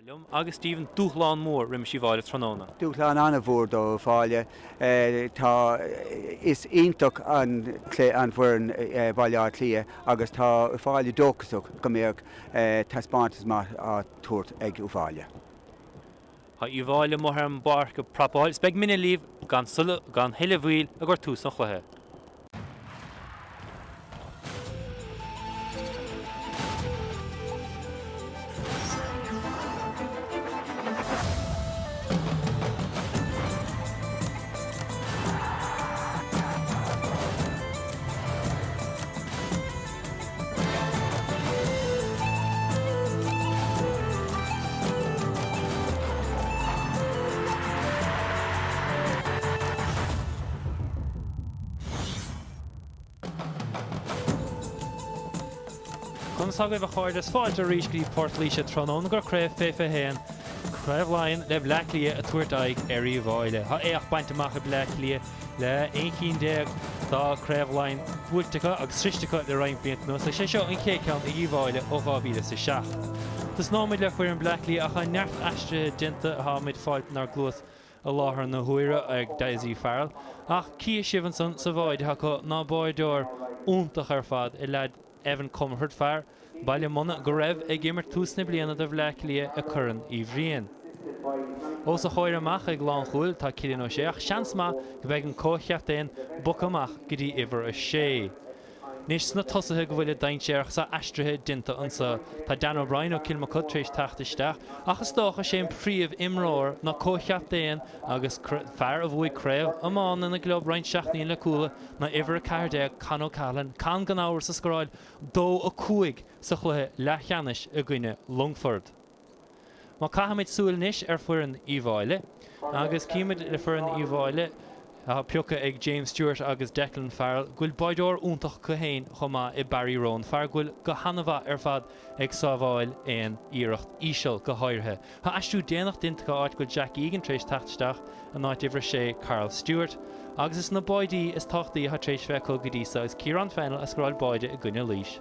Liom agus Stephen, dúshlán mór roimis Uíbh Fhailí tráthnóna. Dúshlán an-mhór do Uíbh Fhailí. Tá, is iontach an an bhfoireann Baile Átha Cliath agus tá Uíbh Fhailí dóchasach go mbeadh taispeántas maith á tabhairt ag Uíbh Fhailí. Tá Uíbh Fhailí amuigh ar an bpáirc ag prapáil is beidh muidne libh gan gan thuilleadh mhoill ag cur tús an chluiche. Conas tá agaibh a chairde? Is fáilte arís go dtí Port Laoise tráthnóna do Craobh Fé 21, Craobh Laighean le Bleá Cliath ag tabhairt aghaidh ar Uíbh Fhailí. Tá éacht bainte amach ag Bleá Cliath le 11 cinn dá Craobh Laighean buaite acu agus sroiste acu le roinnt blianta anuas. Is é seo an chéad ceann ag Uíbh Fhailí ó 2007. Tosnóimid le foireann Bleá Cliath ach tá neart aistrithe déanta atáimid fáil inár gcluas i láthair na huaire ag Dessie Farrell ach cífidh sibh ansan sa bháide acu ná báideoir iontach ar fad i leaid Evan Comerford, fear Baile Munna go raibh ag imirt tús na bliana do Bhleá Cliath i Corn Uí Bhriain. Os a chomhair amach ag lánchúil tá Cillian Ó Sé ach seans maith go mbeidh an comh-chaptaen bogtha amach go dtí uimhir 6. Anois sna tosaithe go bhfuil dainséarach tá aistrithe déanta anso. Tá Dan O'Brien ó Kilmacud tar éis teacht isteach ach is dócha sé an príomh imreoir ná comh-chaptaen agus fear a bhuaigh craobh iomána na gclub roinnt seachtainí le Cuala ná uimhir 14 Con O'Callaghan, Con gan amhras a scóráil 2-5 sa chluiche leathcheannais i gcoinne Longford. Má caithimid súil anois ar foireann Uíbh Fhailí agus címid le foireann Uíbh Fhailí atá pioctha ag James Stewart agus Declan Farrell go bhfuil báideoir iontach acu féin chomh maith i Barry Rowan, fear go bhfuil go han-mhaith ar fad ag sábháil aon iarracht íseal go háirithe. Tá aistriú déanach déanta acu áit go bhfuil Jack Egan tar éis teacht isteach in áit uimhir 6 Karl Stewart agus is na báidí is tábhachtaí atá tar éis bheith acu go dtí so is Ciarán Fennell a scóráil báide i gcoinne Laois.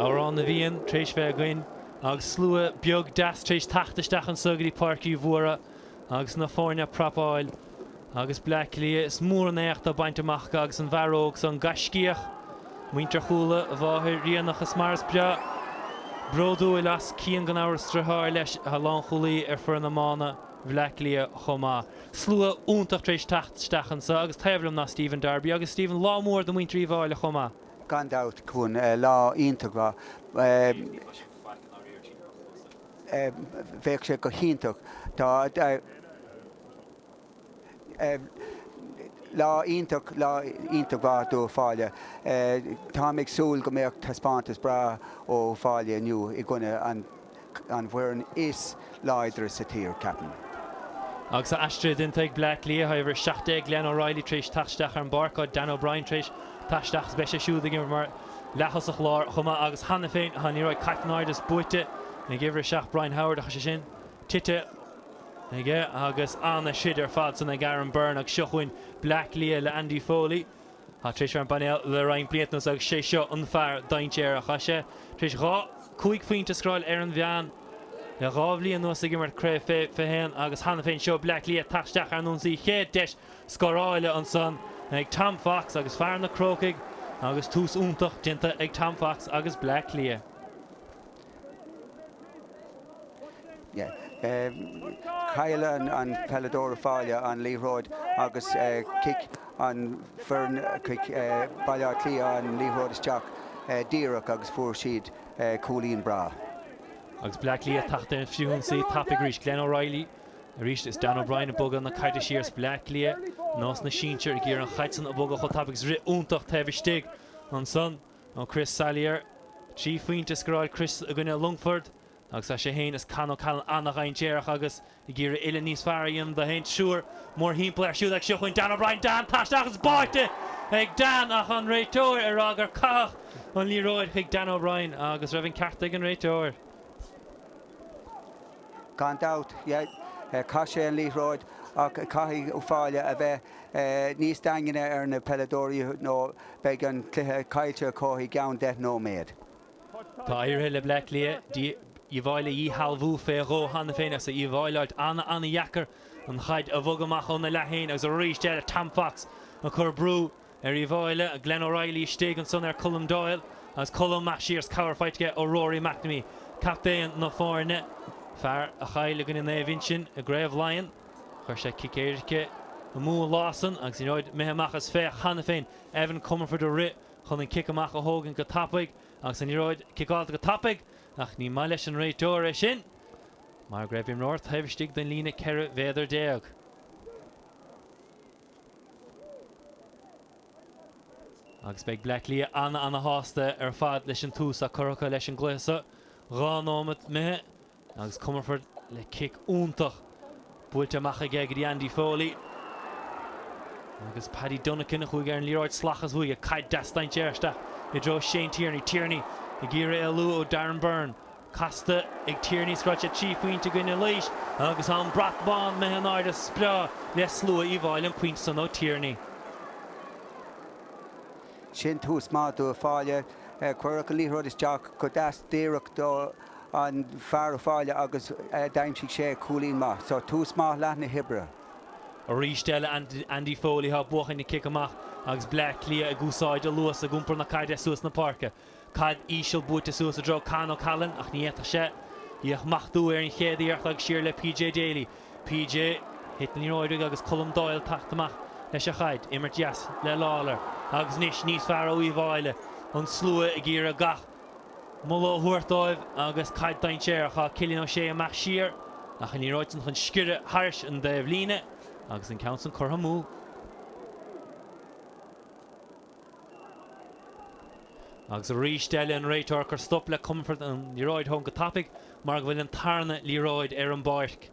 Amhrán na bhFiann tar éis bheith againn agus slua beag deas tar éis teacht isteach anso go dtí Páirc Uí Mhórdha agus na foirne ag prapáil agus Bleá Cliath is mór an éacht atá bainte amach acu agus an bhfear óg so an gaiscíoch, muintir Chuala, a mháthair Ríonach is mar is breá bródúil as Cian gan amhras driotháir leis atá lánchúlaí ar foireann iomána Bhleá Cliath chomh maith. Slua iontach tar éis teacht isteach anso agus taobh liom ná Stephen Darby agus Stephen, lá mór do mhuintir Uíbh Fhailí chomh maith. Gan dabht, Cuan, lá iontach mhaith. Bheadh sé go hiontach. Tá lá iontach, lá iontach mhaith d'Uíbh Fhailí. Táim ag súil go mbeadh taispeántas breá ó Uíbh Fhailí inniu i gcoinne an an bhfoireann is láidre sa tír, ceapaim. Agus tá aistrithe déanta ag Bleá Cliath, tá uimhir 17 Glenn O'Reilly tar éis teacht isteach ar an bpáirc, tá Dan O'Brien tar éis teacht isteach agus beidh sé siúd ag imirt mar leath-thosach láir chomh maith agus cheana féin tá an liathróid caite in airde is buaite ag uimhir 7 Brian Howard ach sé sin tite aige agus ana-throid ar fad san ag Aaron Byrne agus seo chugainn Bleá Cliath le Andy Foley. Tá tar éis bheith ar an bpainéal le roinnt blianta anuas agus sé seo an fear dainséarach. Tá sé tar éis 2, 5 phointe a scóráil ar an mheán le 2 bhliain anuas ag imirt Craobh Fé 21 agus cheana féin seo Bleá Cliath ag teacht isteach ar an ionsaí. Chéad deis scóráile ansan ag Tom Fox agus fear na Crócaigh agus tús iontach déanta ag Tom Fox agus Bleá Cliath. Chaill an peileadóir Uíbh Fhailí an liathróid agus chic an foireann chic Baile Átha Cliath an liathróid isteach díreach agus fuair siad cúilín breá. Agus Bleá Cliath ag teacht ar an bhfrithionsaí tapaidh arís. Glenn O'Reilly arís is Dan O'Brien ag bogadh na caide siar is Bleá Cliath nós na sinsear ag iarraidh an chaid san a bhogadh chomh tapaidh agus rith iontach taobh istigh ansan ó Chris Salyer. 3 phointe a scóráil Chris i gcoinne Longford. Agus tá sé féin is Con O'Callaghan an-dhainséarach agus ag iarraidh uillinn níos fearr a dhéanamh dó féin. Triúr mórthimpeall air siúd agus seo chugainn Dan O'Brien. Dan, tá isteach is báite ag Dan ach an réiteoir ag rá gur caitheadh an liathróid chuig Dan O'Brien agus raibh an ceart ag an réiteoir. Gan dabht, yeah, chaith sé an liathróid ach caithfidh Uíbh Fhailí a bheith níos daingne ar na peileadóirí nó beidh an cluiche caillte acu i gceann 10 nóiméad. Tá éirithe le Bleá Cliath Uíbh Fhailí a dhíshealbhú fé dhó cheana féin agus Uíbh Fhailí an-an-dheacair an chaid a bhogadh amach óna leath féin agus arís eile Tom Fox ag cur brú ar Uíbh Fhailí, Glenn O'Reilly istigh ansan ar Colm Doyle agus Colm amach siar is cabhair faighte aige ó Rory McNamee, captaen na foirne, fear a chaill i gcoinne Naomh Uinseann i gCraobh Laighean. Chuir sé cic éirice amú an lá san agus an liathróid imithe amach is féach cheana féin Evan Comerford ag rith chun an cic amach a thógaint go tapaidh agus an liathróid ciceáilte go tapaidh ach ní maith leis an réiteoir é sin mar go raibh imreoir taobh istigh den líne 14 mhéadar. Agus beidh Bleá Cliath ana-ana-shásta ar fad leis an tús atá curtha acu leis an gcluiche seo. 2 nóimeat imithe. Agus Comerford le cic iontach buailte amach aige go dtí Andy Foley. Agus Paddy Dunican a chuaigh ar an liathróid salach is bhuaigh caid deas dainséarach isteach i dtreo Shane Tierney. Tierney ag iarraidh éalú ó Darren Byrne. Casta ag Tierney, scóráil sé 3 phointe i gcoinne Laois agus tá an brat bán imithe in airde is breá le slua Uíbh Fhailí an pointe san ó Tierney. Sin tús maith d'Uíbh Fhailí. Cuireadh an liathróid isteach go deas díreach do an fear Uíbh Fhailí agus d'aimsigh sé cúilín maith. So tús maith leath na hoibre. Arís eile Andy Foley atá ag buachan an cic amach agus Bleá Cliath ag úsáid a luas ag iompar na caide suas na páirce. Caid íseal buaite suas i dtreo Con O'Callaghan ach ní fhéadfadh sé í a smachtú ar an chéad iarracht agus siar le PJ Daly. PJ, thit an liathróid uaidh agus Colm Doyle teacht amach leis an chaid. Imirt dheas le Lawlor agus anois níos fearr ó Uíbh Fhailí. An slua ag iarraidh gach moladh a thabhairt dóibh agus caid dainséarach. Tá Cillian O'Shea amach siar ach an liathróid san chun sciorradh thairis an dtaobh líne agus an ceann san curtha amú. Agus arís eile an réiteoir ag cur stop le Comerford an liathróid a thógaint go tapaidh mar go bhfuil an tarna liathróid ar an bpáirc.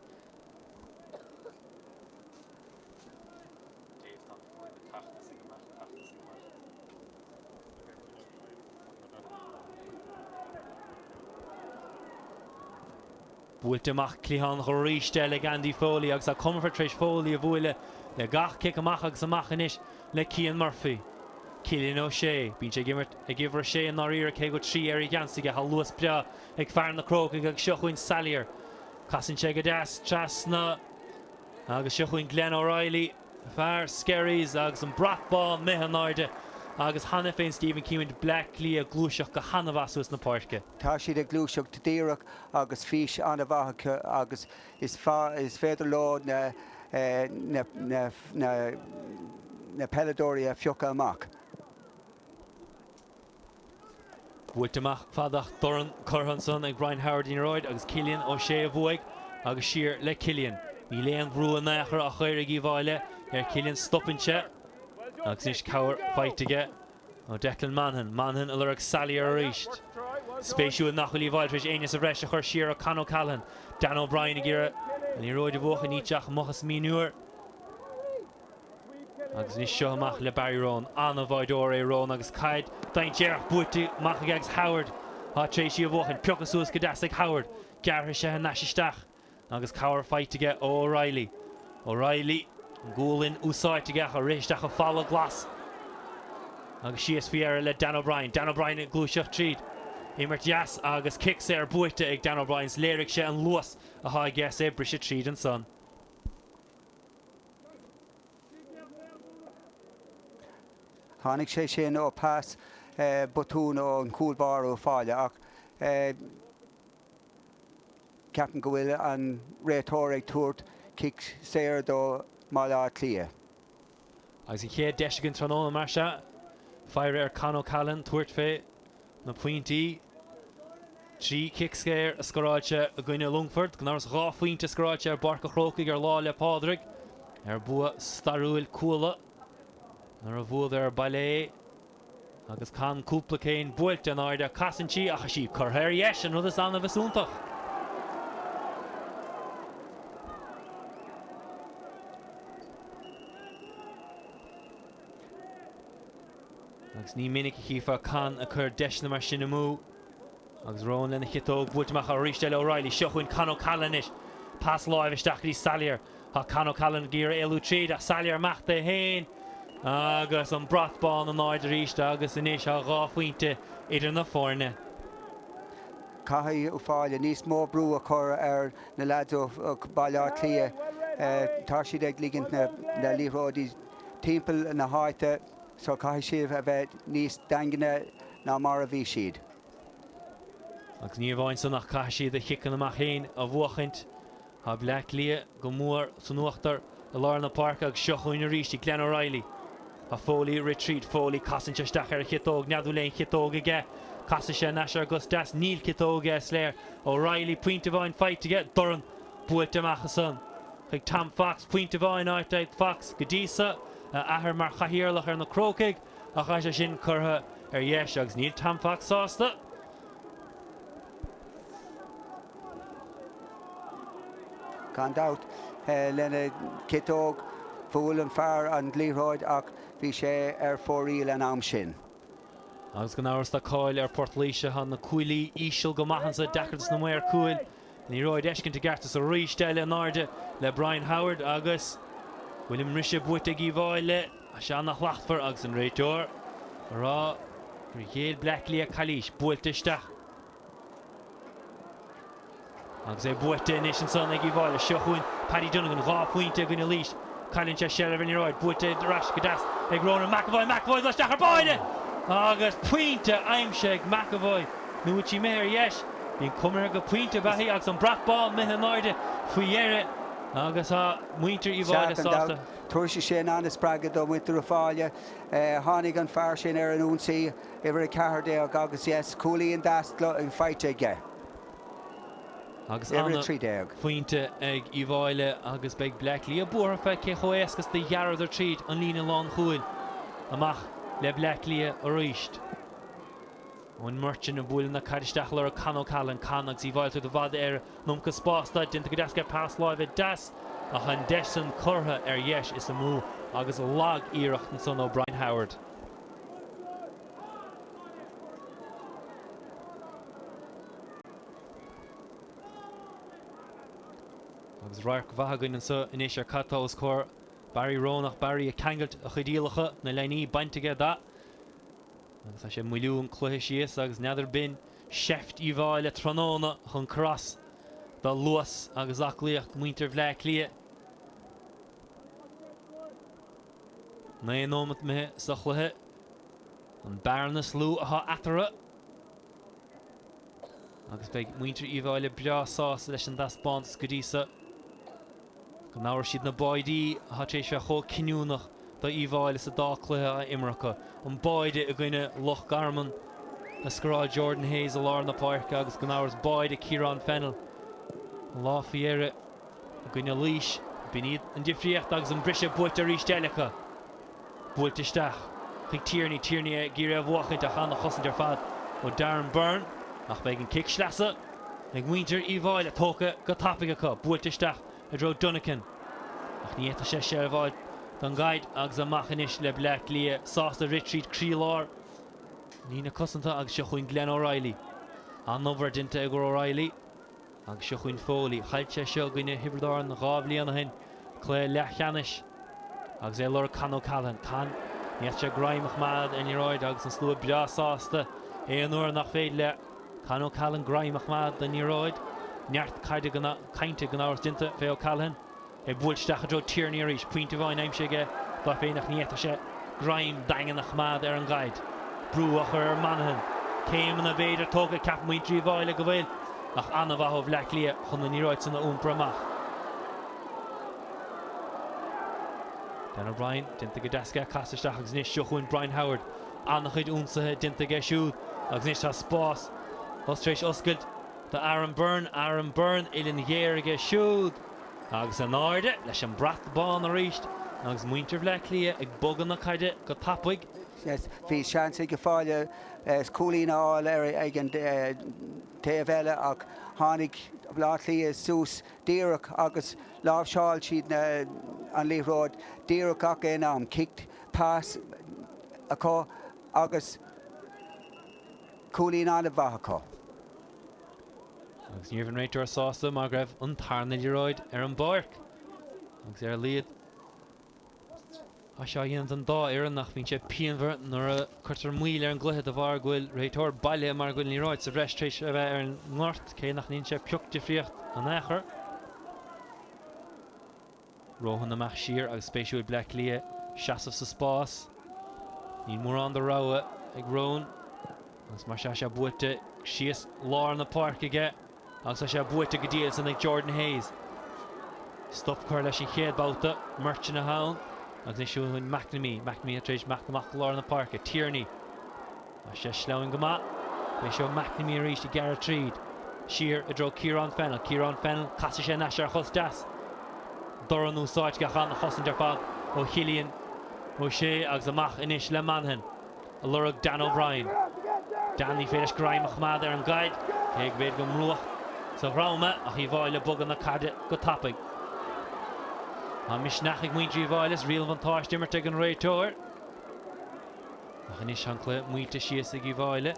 Buailte amach cliathánach arís eile ag Andy Foley agus tá Comerford tar éis Foley a bhualadh le gach cic amach agus amach anois le Cian Murphy. Cillian O'Shea, bíonn sé ag imirt ag uimhir a sé i ndáiríre cé go bhfuil 3 ar a gheansaí aige. Tá luas breá ag fear na Crócaigh agus seo chugainn Salyer. Casann sé go deas trasna agus seo chugainn Glenn O'Reilly. Fear Skerries agus an brat bán imithe in airde agus cheana féin Stephen címid Bleá Cliath ag gluaiseacht go han-mhaith suas na páirce. Tá siad ag gluaiseacht díreach agus fís an-mhaith acu agus is féidir leo na na peileadóirí a phiocadh amach. Buailte amach fada ach dorn curtha ansan ag Brian Howard den liathróid agus Cillian O'Shea a bhuaigh agus siar le Cillian. Níl aon bhrú in aon chor á chur ag Uíbh Fhailí ar Cillian, stopann sé agus anois cabhair faighte aige ó Declan Monaghan. Monaghan ag lorg Salyer arís. Spéisiúil nach bhfuil Uíbh Fhailí tar éis éinne sa bhreis a chur siar ó Con O'Callaghan. Dan O'Brien ag iarraidh an liathróid a bhuachan, níl sé ach amuigh is mionúr. Agus anois seo amach le Barry Rowan. An-bháideoir é Rowan agus caid dainséarach buaite amach aige agus Howard atá tar éis í a bhuachan. Pioctha suas go deas ag Howard. Gearrtha sé thar n-ais isteach agus cabhair faighte aige ó O'Reilly. O'Reilly, an gualainn úsáidte aige ach ag rith isteach i bhfalla glas agus síos faoi dheireadh le Dan O'Brien. Dan O'Brien ag gluaiseacht tríd. Imirt dheas agus cic saor buaite ag Dan O'Brien. Léirigh sé an luas atá aige is é ag briseadh tríd ansan. Tháinig sé sin ó pas botún ón chúl báire Uíbh Fhailí ach. Ceapaim go bhfuil an réiteoir ag tabhairt cic saor do Bhaile Átha Cliath. Agus an chéad deis againn tráthnóna mar seo, faire ar Con O'Callaghan tabhairt fé na pointí. 3 chic saor a scóráil sé i gcoinne Longfort, gan amhras 2 phointe a scóráil sé i bPáirc an Chrócaigh ar Lá 'le Pádraig ar bua stairiúil Cuala nuair a bhuadar ar Baile Agus Con cúpla céim buailte in airde, casann sí ach is í curtha ar dheis, an rud is annamh is iontach. Agus ní minic a chífeá Con ag cur deiseanna mar sin amú. Agus Rohan lena chiotóg buailte amach arís eile O'Reilly. Seo chugainn Con O'Callaghan anois. Pas láimhe isteach go dtí Sallier. Tá Con O'Callaghan ag iarraidh éalú tríd ach Sallier amach dó féin agus an brat bán in airde arís agus anois tá 2 phointe idir na foirne. Caithfidh Uíbh Fhailí níos mó brú a chur ar na leaids ó Bhaile Átha Cliath. Tá siad ag ligint na liathróidí timpeall na háite so caithfidh siad a bheith níos daingne ná mar a bhí siad. Agus ní amháin san ach caithfidh siad a chiceanna amach féin a bhuachaint. Tá Bleá Cliath go mór san uachtar i lár na páirce agus seo chugainn arís í Glenn O'Reilly. Tá Foley ag rith tríd. Foley, casann sé isteach ar a chiotóg. N'fheadar bhfuil aon chiotóg aige. Casfaidh sé anois ar an gcos deas. Níl ciotóg aige, is léir. O'Reilly, pointe amháin faighte aige. Dorn buailte amach ansan chuig Tom Fox. Pointe amháin faighte ag Fox go dtí so. A athair mar chathaoirleach ar na Crócaigh ach tá sé sin curtha ar dheis agus níl Tom Fox sásta. Gan dabht, lena chiotóg, bhuail an fear an liathróid ach bhí sé ar fóraoil an am sin. Agus gan amhras tá cáil ar Port Laoise, tá na cuaillí íseal go maith anso, deacair dos na maoir cúil an liathróid a fheiscint i gceart is arís eile in airde le Brian Howard agus bhfuil an mbriseadh buaite ag Uíbh Fhailí, tá sé ana-shlachtmhar agus an réiteoir ag rá gur ghéill Bleá Cliath calaois, buailte isteach. Agus é buaite anois ansan ag Uíbh Fhailí. Seo chugainn Paddy Donegan, 2 phointe i gcoinne Laois. Cailleann sé seilbh ar an liathróid. Buaite ar ais go deas ag Ronan McAvoy. McAvoy dul isteach ar báide! Agus pointe aimsithe ag McAvoy. Nó bhfuil sí imithe ar dheis? Bhí an cuma uirthi gur pointe ab ea í agus an brat bán imithe in airde faoi dheireadh agus tá muintir Uíbh Fhailí sásta. Tabharfaidh sé sin an-spreagadh do mhuintir Uíbh Fhailí. Tháinig an fear sin ar an ionsaí. Uimhir 14 agus yes, cúilín deas faighte aige. Agus an-phointe ag Uíbh Fhailí agus beidh Bleá Cliath buartha fé cé chomh éasca is do ghearradar tríd an líne lánchúil. Amach le Bleá Cliath arís. Eoin Murchan ag bualadh na caide isteach ag lorg Con O'Callaghan. Con agus Uíbh Fhailí ag tabhairt i bhfad ar an iomarca spás dó. Déanta go deas aige pas láimhe deas ach an deis san curtha ar dheis is amú agus lag-iarracht ansan ó Brian Howard. Agus radharc mhaith againn anseo anois ar cad tá os comhair Barry Rowan ach Barry ag ceangailt a chuid iallacha, na leidhní bainte aige de. Agus tá sé ag moilliú an cluiche síos agus n'fheadar b'in seift Uíbh Fhailí tráthnóna chun cur as do luas agus aclaíocht muintir Bhleá Cliath. 9 nóimeat imithe sa chluiche. An bearna is lú atá eatarthu. Agus beidh muintir Uíbh Fhailí breá sásta leis an dtaispeántas go dtí so. Go n-amharcfaidh siad na báidí atá tar éis bheith chomh cinniúnach do Uíbh Fhailí sa dá cluiche atá imeartha acu. An báide i gcoinne Loch Garman a scóráil Jordan Hayes i lár na páirce agus gan amhras báide Ciarán Fennell an lá faoi dheireadh. I gcoinne Laois, b'in iad an difríocht agus an briseadh buaite arís eile acu. Buailte isteach chuig Tierney, Tierney ag iarraidh a bhuachaint ach an-chosaint ar fad ó Darren Byrne ach beidh an cic sleasa ag muintir Uíbh Fhailí tógtha go tapaidh acu. Buailte isteach i dtreo Dunican ach ní fhéadfadh sé seilbh a fháil don gcaid agus amach anois le Bleá Cliath sásta rith tríd croílár líne cosanta agus seo chugainn Glenn O'Reilly. An-obair déanta ag O'Reilly. Agus seo chugainn Foley. Chaill sé seo i gcoinne Thiobraid Árann 2 bhliain ó shin, cluiche leathcheannais, agus é ag lorg Con O'Callaghan. Con, ní fhéadfadh sé greim a choimeád ar an liathróid agus an slua breá sásta aon uair nach féidir le Con O'Callaghan greim a choimeád den liathróid. Neart caide cainte gan amhras déanta fé O'Callaghan. É buailte isteach i dtreo Tierney arís. Pointe amháin aimsithe aige dó féin ach ní fhéadfadh sé greim daingean a choimeád ar an gcaid. Brú á chur ar Monaghan. Céimeanna b'fhéidir tógtha, ceapann muintir Uíbh Fhailí go bhfuil. Ach an-mhaith ó Bhleá Cliath chun an liathróid san a iompar amach. Dan O'Brien déanta go deas aige casadh isteach agus anois seo chugainn Brian Howard. An-chuid ionsaithe déanta aige siúd agus anois tá spás tar éis oscailt do Aaron Byrne. Aaron Byrne, uillinn ghéar aige siúd agus in airde leis an brat bán arís agus muintir Bhleá Cliath ag bogadh na caide go tapaidh. Bhí seans ag Uíbh Fhailí cúilín a fháil ag an taobh eile ach tháinig Baile Átha Cliath suas díreach agus láimhseáil siad an liathróid díreach gach aon am. Cic, pas acu agus cúilín an-mhaith acu. Agus ní raibh an réiteoir sásta mar go raibh an tarna liathróid ar an bpáirc agus ar a laghad Tá sé á dhéanamh don dá fhoireann ach bíonn sé pianmhar nuair a cuirtear moill ar an gcluiche de bharr go bhfuil réiteoir baile mar go bhfuil an liathróid sa bhreis tar éis a bheith ar an ngort, cé nach ndéanann sé pioc difríocht in aon chor. Rohan amach siar agus spéisiúil Bleá Cliath seasamh sa spás. Níl mórán de rogha ag Rohan agus mar tá sé buailte síos lár na páirce aige. Agus tá sé buaite go diail ansan ag Jordan Hayes. Stop curtha leis an chéad babhta. Murchan atá ann. Agus anois seo chugainn McNamee. McNamee tar éis imeacht amach go lár na páirce. Tierney. Tá sé sleamhain go maith. Beidh seo McNamee arís ag gearradh tríd. Siar i dtreo Ciarán Fennell. Ciarán Fennell, casfaidh sé anois ar a chos deas. Dorn úsáidte ach an-chosaint ar fad ó Chillian O'Shea agus amach anois le Monaghan. Ag lorg Dan O'Brien. Dan, ní féidir leis greim a choimeád ar an gcaid, cé go mb'fhéidir go mbrúfadh sa dhrom é, ach Uíbh Fhailí ag bogadh na caide go tapaidh. Tá misneach ag muintir Uíbh Fhailí is riail an bhuntáiste imeartha ag an réiteoir. Ach anois tá an cluiche maoite síos ag Uíbh Fhailí.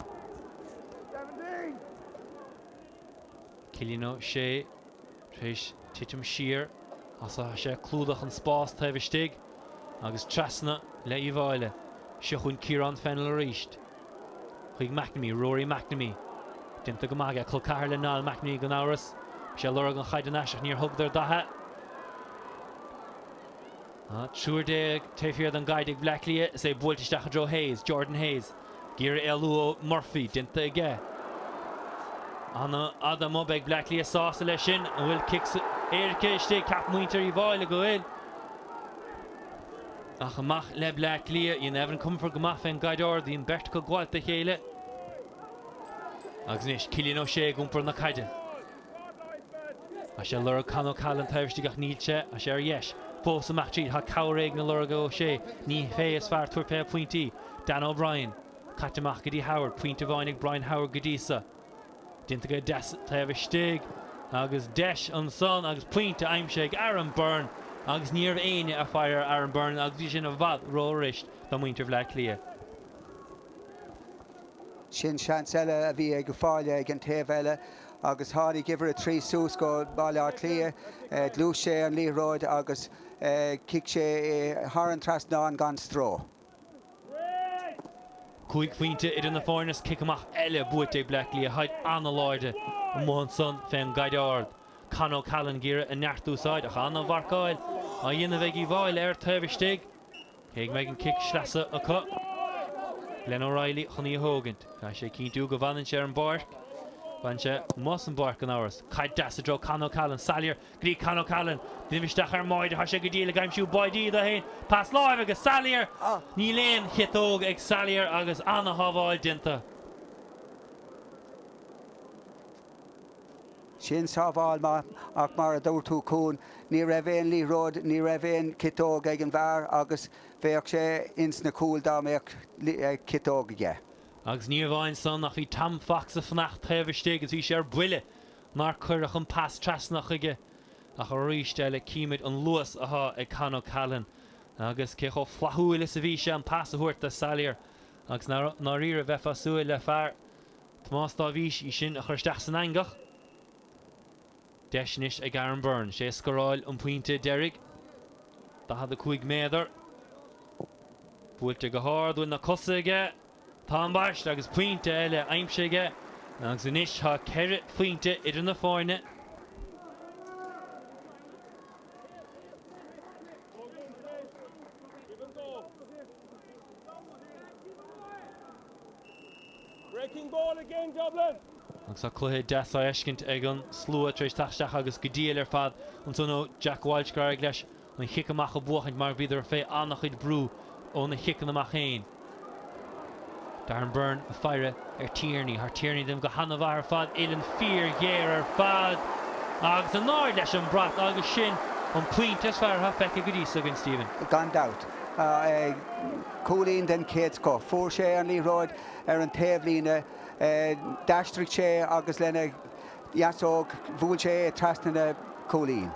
Cillian O'Shea tar éis titim siar ach tá sé ag clúdach an spás taobh istigh agus trasna le Uíbh Fhailí. Seo chugainn Ciarán Fennell arís. Chuig McNamee, Rory McNamee. Déanta go maith aige. Col ceathar le Niall McNamee gan amhras. Bhí sé ag lorg an chaid anois ach níor thugadar dó í. Triúr taobh thiar den gcaid ag Bleá Cliath is é buailte isteach i dtreo Hayes, Jordan Hayes. Ag iarraidh éalú ó Murphy, déanta aige. An-fhada amuigh, beidh Bleá Cliath sásta leis sin. An bhfuil cic éirice istigh? Ceap muintir Uíbh Fhailí go bhfuil. Ach amach le Bleá Cliath. Dhein Evan Comerford go maith fén gcaid ard. Bhí an bheirt acu ag gabháilt dá chéile. Agus anois Cillian O'Shea ag iompar na caide. Tá sé ag lorg Con O'Callaghan taobh istigh ach níl sé, tá sé ar dheis. Fós amach tríd, tá cabhair éigin á lorg ag O'Shea. Ní hé is fearr tabhairt fé phointí. Dan O'Brien. Caite amach go dtí Howard. Pointe amháin ag Brian Howard go dtí so. Déanta go deas taobh istigh agus deis ansan agus pointe aimsithe ag Aaron Byrne agus ní raibh éinne ag faire ar Aaron Byrne agus bhí sin i bhfad rófhuirist do mhuintir Bhleá Cliath. Sin seans eile a bhí ag Uíbh Fhailí ag an taobh eile agus tháinig uimhir 3 suas go Baile Átha Cliath, ghluais sé an liathróid agus chic sé é thar an trasnán gan stró. Cúig phointe idir na foirne is cic amach eile buaite ag Bleá Cliath. Táid an-láidir amuigh ansan fén gcaid ard. Con O'Callaghan ag iarraidh a neart a úsáid ach an-mharcáil á dhéanamh ag Uíbh Fhailí air taobh istigh. Cé go mbeidh an cic sleasa acu, Glenn O'Reilly chun í a thógaint. Caithfidh sé cinntiú go bhfanann sé ar an bpáirc. Fanann sé amuigh as an bpáirc gan amhras. Caid deas i dtreo Con O'Callaghan. Sallier go dtí Con O'Callaghan. Déanamh isteach ar an mbáide. Tá sé go diail ag aimsiú báidí dó féin. Pas láimhe go Sallier. Níl aon chiotóg ag Sallier agus ana-shábháil déanta. Sin sábháil maith ach mar a dúirt tú Cuan, ní raibh aon liathróid, ní raibh aon chiotóg ag an bhfear agus bheadh sé ins na cúil dá mbeadh ciotóg aige. Agus ní amháin san ach bhí Tom Fox ag fanacht taobh istigh agus bhí sé ar buile nár cuireadh an pas trasna chuige ach arís eile címid an luas athá ag Con O'Callaghan agus cé chomh flaithiúil is a bhí sé an pas a thabhairt do Sallier agus i ndáiríre bheifeá ag súil le fear Tomás Dáibhís í sin a chur isteach san eangach. Deis anois ag Aaron Byrne. Sé a scóráil an pointe deiridh. 45 méadar. Buailte go hard, bhfuil na cosa aige? Tá ambaist agus pointe eile aimsithe aige agus anois tá ceithre phointe idir na foirne. Breaking ball again, Dublin! Agus tá cluiche deas á fheiscint ag an slua tar éis teacht isteach agus go diail ar fad ansan ó Jack Walsh gur éirigh leis an chic amach a bhuachaint mar bhíodar fé an-chuid brú ó na chiceanna amach féin. Darren Byrne ag faire ar Tierney. Tá Tierney ag déanamh go han-mhaith ar fad. Uillinn fíorghéar ar fad agus in airde leis an brat agus sin an pointe is fearr atá feicthe go dtí so againn, Stephen. Gan dabht. Cúilín den chéad scoth. Fuair sé an liathróid ar an taobhlíne, d'aistrigh sé agus lena dheasóg bhuail sé é trasna na cúilín.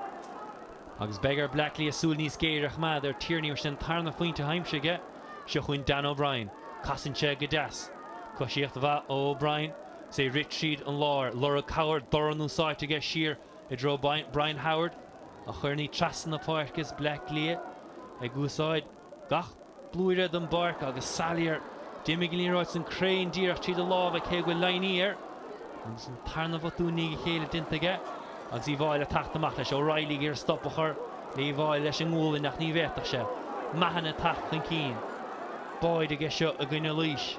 Agus beidh ar Bleá Cliath súil níos géire a choimeád ar Tierney mar sin an tarna phointe atá aimsithe aige. Seo chugainn Dan O'Brien. Casann sé go deas. Coisíocht mhaith ó O'Brien. Is é ag rith tríd an lár. Lorg cabhair. Dorn úsáidte aige siar i dtreo Brian Howard a chuireann í trasna na páirce is Bleá Cliath ag úsáid gach blúire den bpáirc agus Salyer. D'imigh an liathróid san cruinn díreach tríd a lámha cé go bhfuil Laighní air agus an tarna bhotún i ndiaidh a chéile déanta aige agus Uíbh Fhailí ag teacht amach leis. O'Reilly ag iarraidh stop a chur le Uíbh Fhailí leis an ngualainn ach ní bhféadfadh sé. Mahon ag teacht chun cinn. Báide aige seo i gcoinne Laois.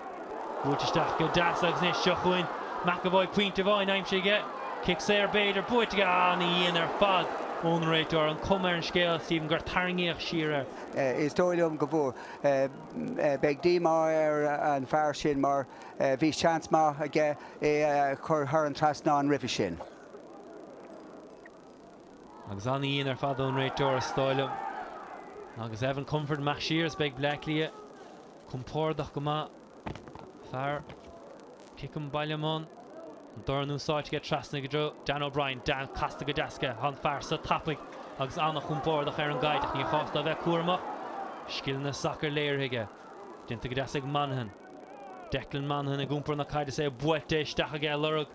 Buailte isteach go deas agus anois seo chugainn McEvoy pointe amháin aimsithe aige. Cic saor b'fhéidir buaite aige. Ana-dhian ar fad ón réiteoir. An cuma ar an scéal, Stephen, gur tarraingíodh siar air. Is dóigh liom go bhfuair. Beidh díomá ar an bhfear sin mar bhí seans maith aige é a chur thar an trasnán roimhe sin. Agus an-dhian ar fad ón réiteoir is dóigh liom. Agus Evan Comerford amach siar is beidh Bleá Cliath compordach go maith. Fear Kickham Ballymun. An dorn úsáidte aige trasna go dtreo Dan O'Brien. Dan casta go deas aige. Tá an fear so tapaidh agus an-chompordach ar an gcaid ach ní chás dó a bheith cúramach. Scileanna sacair léirithe aige. Déanta go deas ag Monaghan. Declan Monaghan ag iompar na caide is é buailte isteach aige ag lorg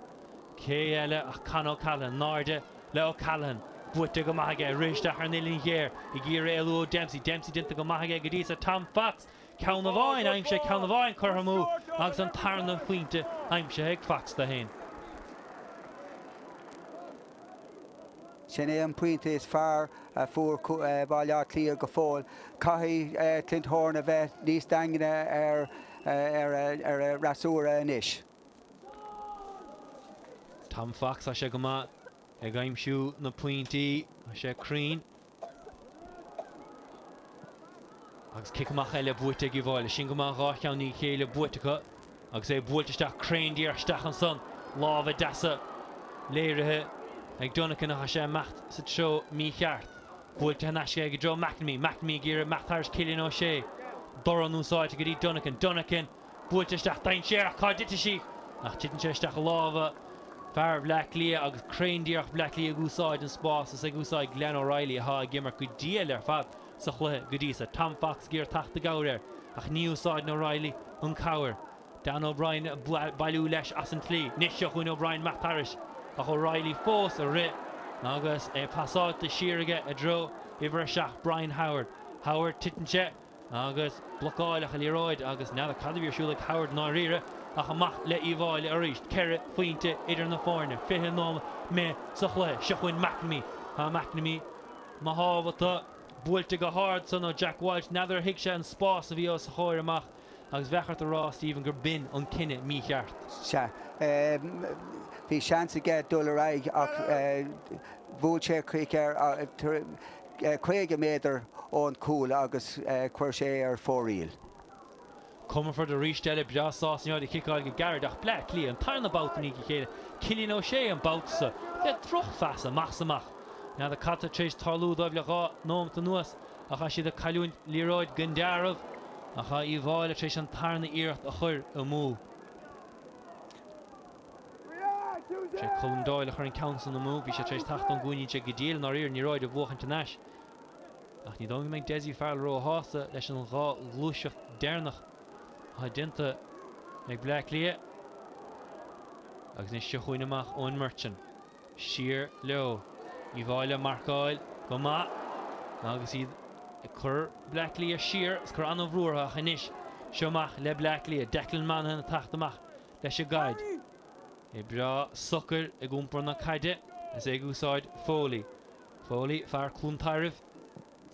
cé eile ach Con O'Callaghan. In airde le O'Callaghan. Buaite go maith aige. Rith isteach ar an uillinn ghéar ag iarraidh éalú ó Dempsey. Dempsey déanta go maith aige go dtí so. Tom Fox Ceann amháin aimsithe, ceann amháin curtha amú agus an tarna phointe aimsithe ag Fox dó féin. Sin é an pointe is fearr a fuair Baile Átha Cliath go fóill. Caithfidh Clint Horan a bheith níos daingne ar a fhreasúra anois. Tom Fox, tá sé go maith ag aimsiú na pointí, tá sé cruinn. Agus cic amach eile buaite ag Uíbh Fhailí. Sin go maith, 2 cheann i ndiaidh a chéile buaite acu agus é buailte isteach cruinn díreach isteach ansan. Lámha deasa léirithe ag Dunican ach tá sé ag imeacht sa treo mícheart. Buailte thar n-ais aige i dtreo McNamee. McNamee ag iarraidh imeacht thairis Cillian O'Shea. Dorn úsáidte go dtí Dunican. Dunican! Buailte isteach dainséarach, cá dtitfidh sí? Ach titeann sé isteach i lámha fear Bhleá Cliath agus cruinn díreach Bleá Cliath ag úsáid an spás is ag úsáid Glenn O'Reilly atá ag imirt go diail ar fad sa chluiche go dtí so. Tom Fox ag iarraidh teacht i gcabhair air ach ní úsáideann O'Reilly an cabhair. Dan O'Brien ag bailiú leis as an tslí. Anois seo chugainn O'Brien imeacht thairis ach O'Reilly fós ag rith agus é pasáilte siar aige i dtreo uimhir 7 Brian Howard. Howard titeann sé. Agus blocáileadh an liathróid agus n'fheadar cad a bhí ar siúl ag Howard i ndáiríre ach amach le Uíbh Fhailí arís. 4 phointe idir na foirne, 20 nóiméad imithe sa chluiche. Seo chugainn McNamee. Tá McNamee maith ábalta. Buailte go hard san ó Jack Walsh. N'fheadar ar thuig sé an spás a bhí os a chomhair amach agus bheadh ort a rá, Stephen, gur b'in an cinneadh mícheart. Sea. Bhí seans aige dul ar aghaidh ach bhuail sé chuig air. 50 méadar ón chúl agus chuir sé ar fóraoil. Comerford arís eile breá sásta an liathróid a chiceáil go gairid ach Bleá Cliath an tarna babhta i ndiaidh a chéile, Cillian O'Shea an babhta seo le drochphas amach 's amach. N'fheadar cad tá tar éis tarlú dóibh le 2 nóimeat anuas ach tá siad ag cailliúint liathróid gan dealramh ach tá Uíbh Fhailí tar éis an tarna iarracht a chur amú. Sé Colm Doyle a chuir an ceann san amú. Bhí sé tar éis teacht ón gcúinne sé go diail i ndáiríre an liathróid a bhuachaint thar n-ais. Ach ní dóigh go mbeidh Dessie Farrell róshásta leis an dhá ghluaiseacht deireanach atá déanta ag Bleá Cliath. Agus anois seo chugainn amach Eoin Murchan. Siar leo. Uíbh Fhailí ag marcáil go maith agus iad ag cur Bleá Cliath siar is cur an-bhrú orthu ach anois seo amach le Bleá Cliath. Declan Monaghan ag teacht amach leis an gcaid. É breá socair ag iompar na caide is é ag úsáid Foley. Foley, fear Cluain Tairbh,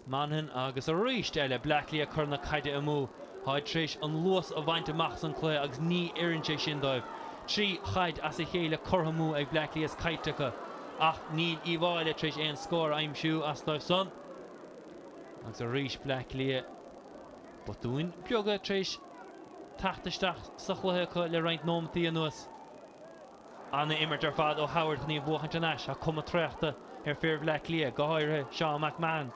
Monaghan agus arís eile Bleá Cliath ag cur na caide amú. Táid tar éis an luas a bhaint amach san cluiche agus ní oireann sé sin dóibh. 3 chaid as a chéile curtha amú ag Bleá Cliath is caillte acu ach níl Uíbh Fhailí tar éis aon scór a aimsiú as dóibh san. Agus arís Bleá Cliath, botúin beaga tar éis teacht isteach sa chluiche acu le roinnt nóimeataí anuas. Ana-imirt ar fad ó Howard chun í a bhuachaint thar n-ais. Tá cuma traochta ar fir Bhleá Cliath, go háirithe Seán McMahon.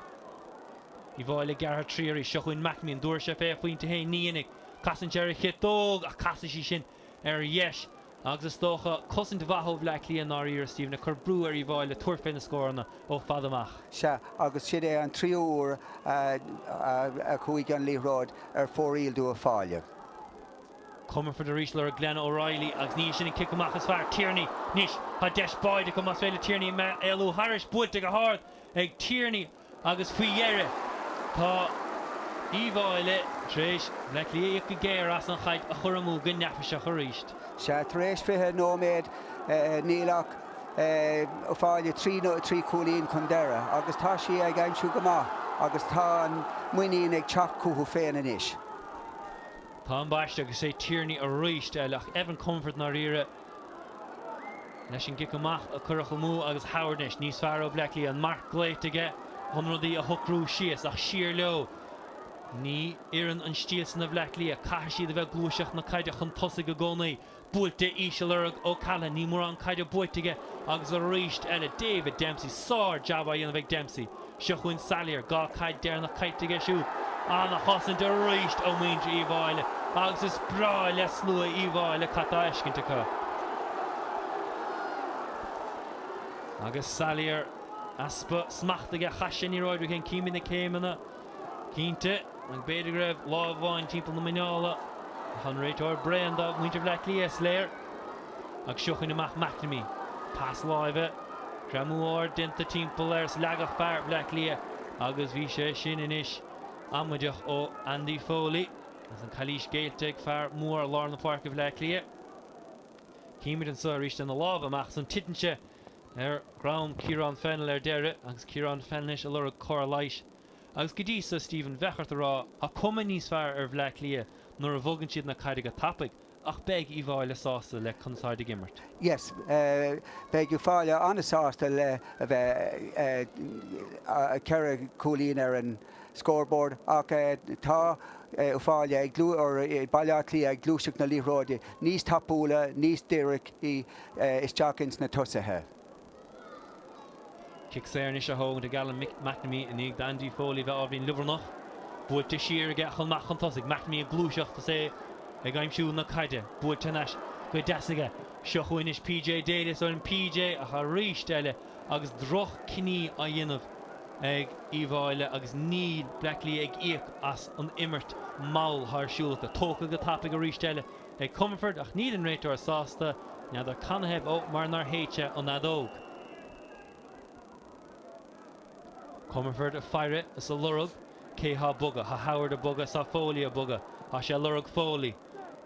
Uíbh Fhailí gearrtha 3 arís. Seo chugainn McNamee. An dtabharfaidh sé fé a phointe féin? Ní dhéanfaidh. Casann sé ar a chiotóg ach casfaidh sí sin ar dheis agus is dócha cosaint mhaith ó Bhleá Cliath i ndáiríre, Stephen, ag cur brú ar Uíbh Fhailí tabhairt fé na scóranna ó fada amach. Sea, agus sin é an tríú huair a chuaigh an liathróid ar fóraoil d'Uíbh Fhailí. Comerford arís lorg Glenn O'Reilly agus ní hé sin an cic amach is fearr. Tierney anois, tá deis báide acu más féidir le Tierney éalú thairis, buailte go hard ag Tierney agus faoi dheireadh tá Uíbh Fhailí tar éis Bleá Cliath a íoc go géar as an chaid a chur amú go neafaiseach arís. Sea, tar éis 20 nóiméad níl ach Uíbh Fhailí 3 chúilín chun deireadh agus tá sí ag aimsiú go maith agus tá an muinín ag teacht chucu féin anois. Tá ambaiste agus é Tierney arís eile ach Evan Comerford i ndáiríre leis an gcic amach a cuireadh amú agus Howard anois níos fearr ó Bleá Cliath, an marc glaoite aige chun rudaí a shocrú síos ach siar leo. Ní oireann an stíl san do Bhleá Cliath, caithfidh siad a bheith ag gluaiseacht na caide chun tosaigh i gcónaí. Buailte íseal ag O'Callaghan, níl mórán caide buaite aige agus arís eile David Dempsey, sár jab á dhéanamh ag Dempsey. Seo chugainn Salyer, 2 caid deireanach caillte aige siúd. Ana-chosaint arís ó mhuintir Uíbh Fhailí agus is breá le slua Uíbh Fhailí cad tá á fheiscint acu. Agus Salyer, easpa smachta aige, chaith sé an liathróid uaidh féin, címid na céimeanna cinnte. Ach b'fhéidir go raibh lámh amháin timpeall na muineála ach an réiteoir bréan de mhuintir Bhleá Cliath, is léir. Ach seo chugainn amach McNamee. Pas láimhe, greamú ard déanta timpeall air is leagadh fear Bhleá Cliath agus bhí sé sin anois amaideach ó Andy Foley agus an calaois géillte ag fear mór lár na páirce Bhleá Cliath. Címid anseo arís na lámha amach ansan titeann sé ar dhroim Ciarán Fennell ar deireadh agus Ciarán Fennell anois ag lorg cóir leighis. Agus go dtí so, Stephen, bheadh ort a rá, tá cuma níos fearr ar Bhleá Cliath nuair a bhogann siad na caide go tapaidh, ach beidh Uíbh Fhailí sásta le conas táid ag imirt. Yes, beidh Uíbh Fhailí an-sásta le a bheith 4 chúilín ar an scoreboard ach tá Uíbh Fhailí ag, or Baile Átha Cliath ag gluaiseacht na liathróide níos tapúla, níos díricí isteach ins na tosaithe. Cic saor anois á thógaint ag Alan McNamee i ndiaidh d'Andy Foley bheith ábhairín liobarnach. Buailte siar aige ach amach chun tosaigh. McNamee ag gluaiseacht is é ag aimsiú na caide. Buailte thar n-ais go deas aige. Seo chugainn anois PJ Daly is an PJ ach arís eile agus droch-chinní á dhéanamh ag Uíbh Fhailí agus níl Bleá Cliath ag íoc as an imirt mhall atá ar siúl acu. Tógtha go tapaidh arís eile ag Comerford ach níl an réiteoir sásta, n'fheadar canathaobh ó mar nár shéid sé an fheadóg. Comerford ag faire is ag lorg cé thá ag bogadh. Thá Howard ag bogadh is thá Foley ag bogadh. Thá sé ag lorg Foley.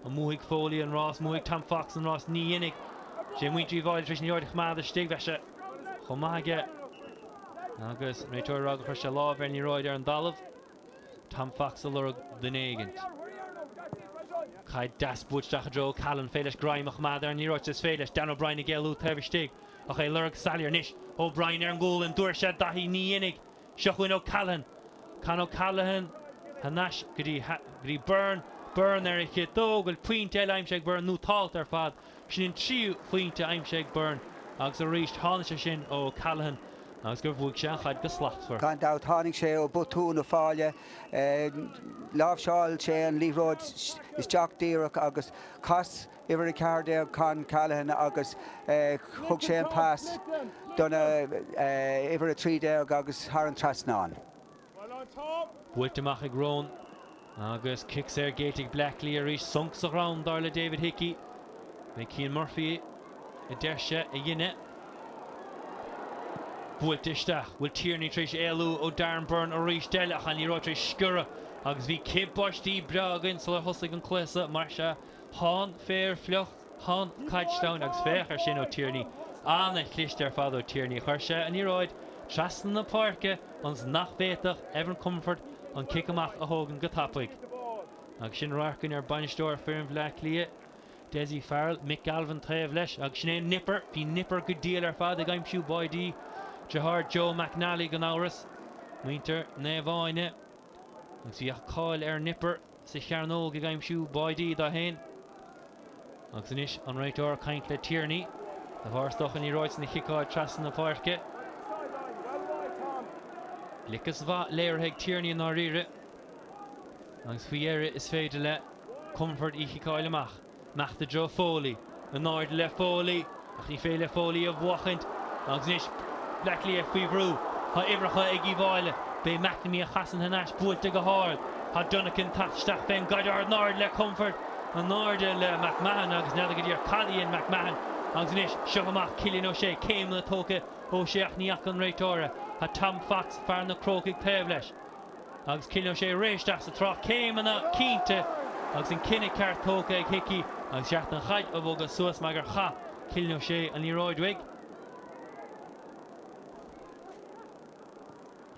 An mbuafaidh Foley an rás? An mbuafaidh Tom Fox an rás? Ní dhéanfaidh. Sé muintir Uíbh Fhailí tar éis an liathróid a choimeád istigh. Bheadh sé chomh maith aige agus an réiteoir ag rá gur chuir sé lámh ar an liathróid ar an dtalamh. Tom Fox ag lorg duine éigint. Caid deas buailte isteach i dtreo O'Callaghan. Féidir leis greim a choimeád ar an liathróid is féidir leis. Dan O'Brien ag éalú taobh istigh ach é ag lorg Salyer anois. O'Brien ar an gcúl. An dtabharfaidh sé Daithí? Ní dhéanfaidh. Seo chugainn O'Callaghan. Con O'Callaghan thar n-ais go dtí go dtí Byrne. Byrne ar a chiotóg. Bhfuil pointe eile aimsithe ag Byrne? Nótálta ar fad. Sin an tríú phointe aimsithe ag Byrne agus arís tháinig sé sin ó O'Callaghan agus gur bhuaigh sé an chaid go slachtmhar. Gan dabht, tháinig sé ó bhotún Uíbh Fhailí. Láimhseáil sé an liathróid isteach díreach agus chas uimhir 14 Con Callaghan agus thug sé an pas don uimhir 13 agus thar an trasnán. Buailte amach ag Rowan agus cic saor géillte ag Bleá Cliath arís. Sonc sa dhroim, dar le David Hickey. Beidh Cian Murphy, a deir sé, a dhein é. Buailte isteach. Bhfuil Tierney tar éis éalú ó Darren Byrne arís eile ach an liathróid tar éis sciorradh agus bhí cith báistí breá againn sular thosaigh an cluiche seo mar sea thá an féar fliuch. Thá an chaid sleamhain agus féach ar sin ó Tierney. Ana-chliste ar fad ó Tierney. Chuir sé an liathróid trasna na páirce ionas nach bhféadfadh Evan Comerford an cic amach a thógaint go tapaidh. Agus sin radharc againn ar bainisteoir foireann Bhleá Cliath. Dessie Farrell, Mick Galvin taobh leis agus sin é Nipper. Bhí Nipper go diail ar fad ag aimsiú báidí. Deartháir Joe McNally gan amhras. Muintir Naomh Áine. Agus bhíodh cáil ar Nipper sa chearnóg ag aimsiú báidí dó féin. Agus anois an réiteoir ag caint le Tierney. De bharr is dócha an liathróid san a chiceáil trasna na páirce. Gliceas mhaith léirithe ag Tierney i ndáiríre. Agus faoi dheireadh is féidir le Comerford í chiceáil amach. Amach i dtreo Foley. In airde le Foley ach ní féidir le Foley a bhuachaint. Agus anois Bleá Cliath faoi bhrú. Tá uimhreacha ag Uíbh Fhailí. B'é McNamee a chasann thar n-ais buailte go hard. Tá Dunican teacht isteach fén gcaid ard in airde le Comerford. In airde le McMahon agus n'fheadar go díreach cad a dhein McMahon. Agus anois seo amach Cillian O'Shea. Céimeanna tógtha O'Shea ach ní fhaca an réiteoir é. Tá Tom Fox, fear na Crócaigh taobh leis. Agus Cillian O'Shea ag rith isteach sa trácht, céimeanna cinnte agus an cinneadh ceart tógtha ag Hickey agus ceart an chaid a bhogadh suas mar gur chaith Cillian O'Shea an liathróid uaidh.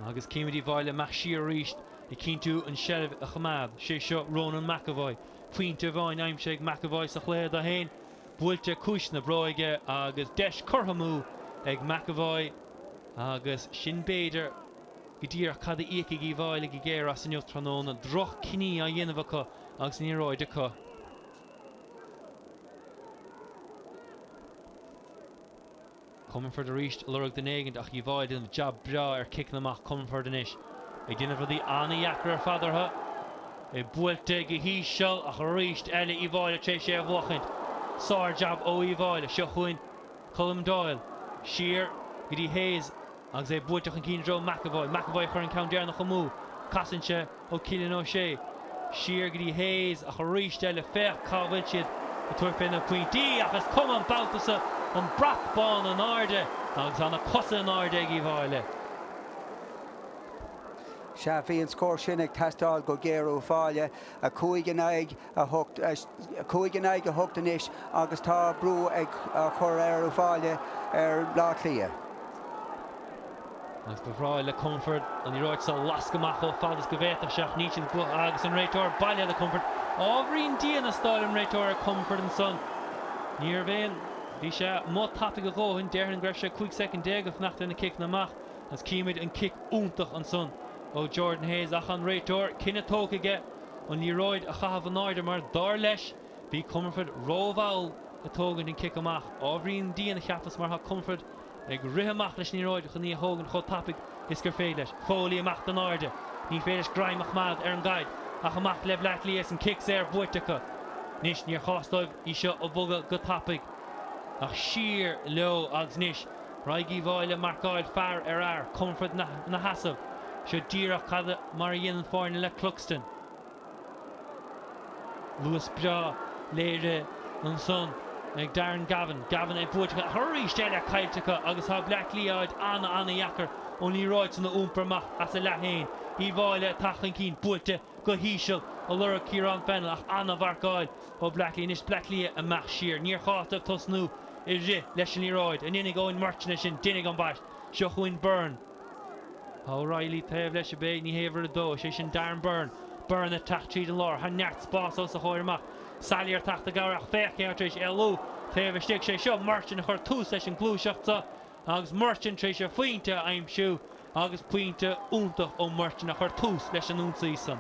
Agus címid Uíbh Fhailí amach siar arís ag cinntiú an seilbh a choimeád. Sé seo Ronan McAvoy. Pointe amháin aimsithe ag McAvoy sa chluiche dó féin. Buailte cois na bróige agus deis curtha amú ag McAvoy agus sin b'fhéidir go díreach cad a íocfaidh Uíbh Fhailí go géar as inniu tráthnóna. Droch-chinní á dhéanamh acu agus an liathróid acu. Comerford arís ag lorg duine éigint ach Uíbh Fhailí ag déanamh jab breá ar chiceanna amach Comerford anois ag déanamh rudaí an-dheacair ar fad orthu. É buailte go híseal ach arís eile Uíbh Fhailí tar éis é a bhuachaint. Sár-jab ó Uíbh Fhailí. Seo chugainn Colm Doyle. Siar go dtí Hayes. Agus é buailte chun cinn i dtreo McEvoy. McEvoy a chuir an ceann deireanach amú. Casann sé ó Cillian O'Shea. Siar go dtí Hayes ach arís eile féach cá bhfuil siad ag tabhairt fé na pointí ach is cuma an babhta so an brat bán in airde agus tá na cosa in airde ag Uíbh Fhailí. Sea, bhí an scór sin ag teastáil go géar ó Uíbh Fhailí. 5 in aghaidh 8, 5 in aghaidh 8 anois agus tá brú ag á chur ar Uíbh Fhailí ar Bhaile Átha Cliath. Agus ba bhreá le Comerford an liathróid seo a lascadh amach chomh fada is go bhféadfadh sé ach níl siad ag agus an réiteoir bailithe le Comerford. Ábhairín dian a stáil an réiteoir ar Comerford ansan. Níorbh aon Bhí sé amuigh tapaidh a dhóthain, déarfainn go raibh sé 15 soicind ag fanacht ar na ciceanna amach agus címid an cic iontach ansan ó Jordan Hayes ach an réiteoir, cinneadh tógtha aige. an liathróid a chaitheamh in airde mar dar leis bhí Comerford rómhall ag tógaint an cic amach. Ábhairín dian a cheapas mar tá Comerford ag rith amach leis an liathróid chun í a thógaint chomh tapaidh is gur féidir leis. Foley amach in airde. Ní féidir leis greim a choimeád ar an gcaid ach amach le Bleá Cliath is an cic saor buaite acu. Anois níor chás dóibh í seo a bhogadh go tapaidh ach siar leo agus anois raghaidh Uíbh Fhailí marcáil fear ar fhear, Comerford ina sheasamh. Seo díreach cad mar a dhéanann foirne le Cluxton. Luas breá léirithe ansan ag Darren Gavin. Gavin é buailte acu ach arís eile caillte acu agus tá Bleá Cliath áit ana-ana-dheacair an liathróid san a iompar amach as a leath féin. Uíbh Fhailí ag teacht chun cinn, buailte go híseal ag lorg Ciarán Fennell ach ana-mharcáil ó Bleá Cliath. Anois Bleá Cliath amach siar. Níor chás dóibh tosnú ag rith leis an liathróid. An ndéanfaidh Eoin Murchan é sin? Déanfaidh ambaist. Seo chugainn Byrne. Tá O'Reilly taobh leis, ab é? Ní hé uimhir 2, is é sin Darren Byrne. Byrne ag teacht tríd an lár. Tá neart spáis os a chomhair amach. Sallier ag teacht i gcabhair ach féach cé atá tar éis éalú taobh istigh. Sé seo Murchan a chuir tús leis an gluaiseacht seo agus Murchan tar éis a phointe a aimsiú agus pointe iontach ó Murchan a chuir tús leis an ionsaí san.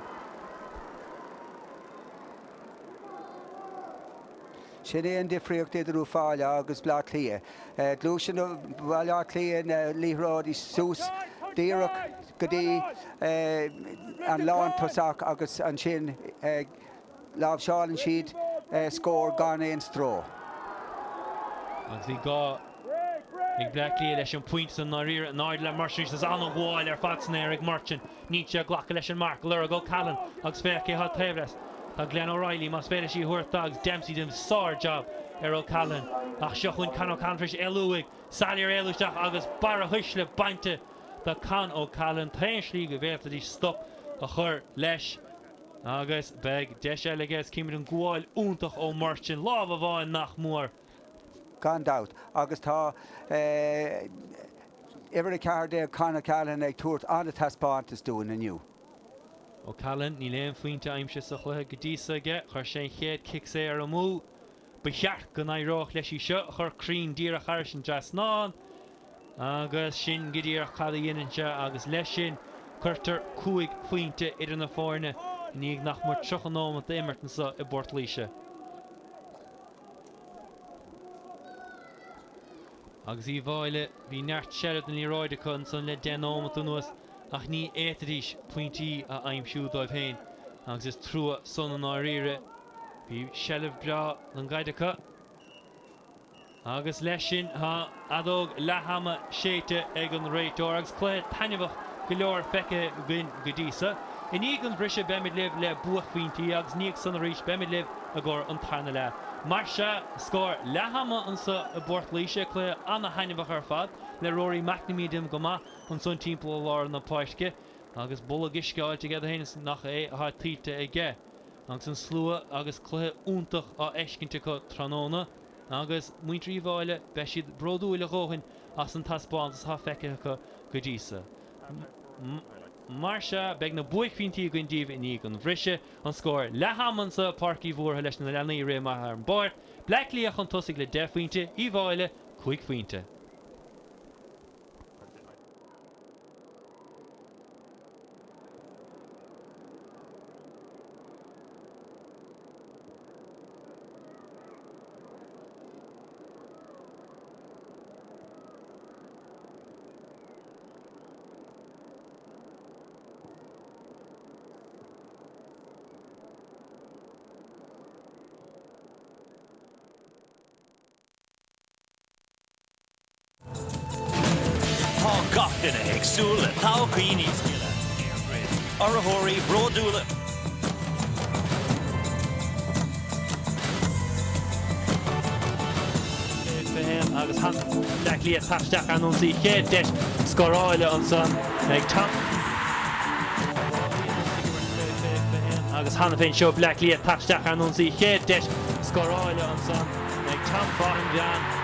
Sin é an difríocht idir Uíbh Fhailí agus Bleá Cliath. Gluaiseann Baile Átha Cliath na liathróidí suas díreach go dtí an lántosach agus ansin láimhseálann siad scór gan aon stró. Agus bhí gá ag Bleá Cliath leis an bpointe san i ndáiríre. In airde le Murchan arís. Is an-ghabháil ar fad san aer ag Murchan. Níl sé ag glacadh leis an marc. Lorg O'Callaghan agus féach cé atá taobh leis. Tá Glenn O'Reilly, más féidir leis í a thabhairt dó agus Dempsey déanamh sár-jab ar O'Callaghan. Ach seo chugainn Con O'Callaghan tar éis éalú uaidh. Sallier éalú isteach agus barra thuisle bainte de Con O'Callaghan. T-aon slí go bhféadfaidís stop a chur leis agus beidh deis eile aige is címid an gabháil iontach ó Murchan. Lámh amháin nach mór. Gan dabht. Agus tá uimhir 14 Con O'Callaghan ag tabhairt an-taispeántas dúinn inniu. O'Callaghan, níl aon phointe aimsithe sa chluiche go dtí so aige. Chuir sé an chéad chic saor amú. Ba cheart go n-éireodh leis í seo a chur cruinn díreach thairis an dtrasnán agus sin go díreach cad a dhéanann sé agus leis sin cuirtear 5 phointe idir na foirne i ndiaidh nach mór 30 nóimeat d'imirt anseo i bPort Laoise. Agus Uíbh Fhailí, bhí neart seilbh den liathróid acu ansan le 10 nóimeat anuas ach ní fhéadfaidís pointí a aimsiú dóibh féin agus is trua san i ndáiríre. Bhí seilbh breá den gcaid acu. Agus leis sin tá fheadóg leath-ama séidte ag an réiteoir agus cluiche taitneamhach go leor feicthe againn go dtí so. I ndiaidh an bhriseadh beimid libh le buaicphointí agus i ndiaidh san arís beimid libh i gcomhair an tarna leath. Mar sea, scór leath-ama anso i bPort Laoise, cluiche ana-thaitneamhach ar fad le Rory McNamee ag déanamh go maith ansan timpeall i lár na páirce agus bolg uisce fáilte aige dó féin is nach é atá tuillte aige. Agus an slua agus cluiche iontach á fheiscint acu tráthnóna agus muintir Uíbh Fhailí, beidh siad bródúil a dhóthain as an taispeántas atá feicthe acu go dtí so. Mar sea, beidh na buaicphointí againn daoibh i ndiaidh an bhriseadh. An scór leath ama anso i Páirc Uí Mhórdha leis na leanaí ag rith amach ar an bpáirc. Bleá Cliath chun tosaigh le 10 phointe, Uíbh Fhailí 5 phointe. Tá gach duine ag súil le todhchaí níos gile. EirGrid, urraitheoirí bródúla. Agus Bleá Cliath ag teacht isteach ar an ionsaí chéad deis scóráile ansan ag Tom Agus cheana féin seo Bleá Cliath ag teacht isteach ar an ionsaí chéad deis scóráile ansan ag Tom Vaughan.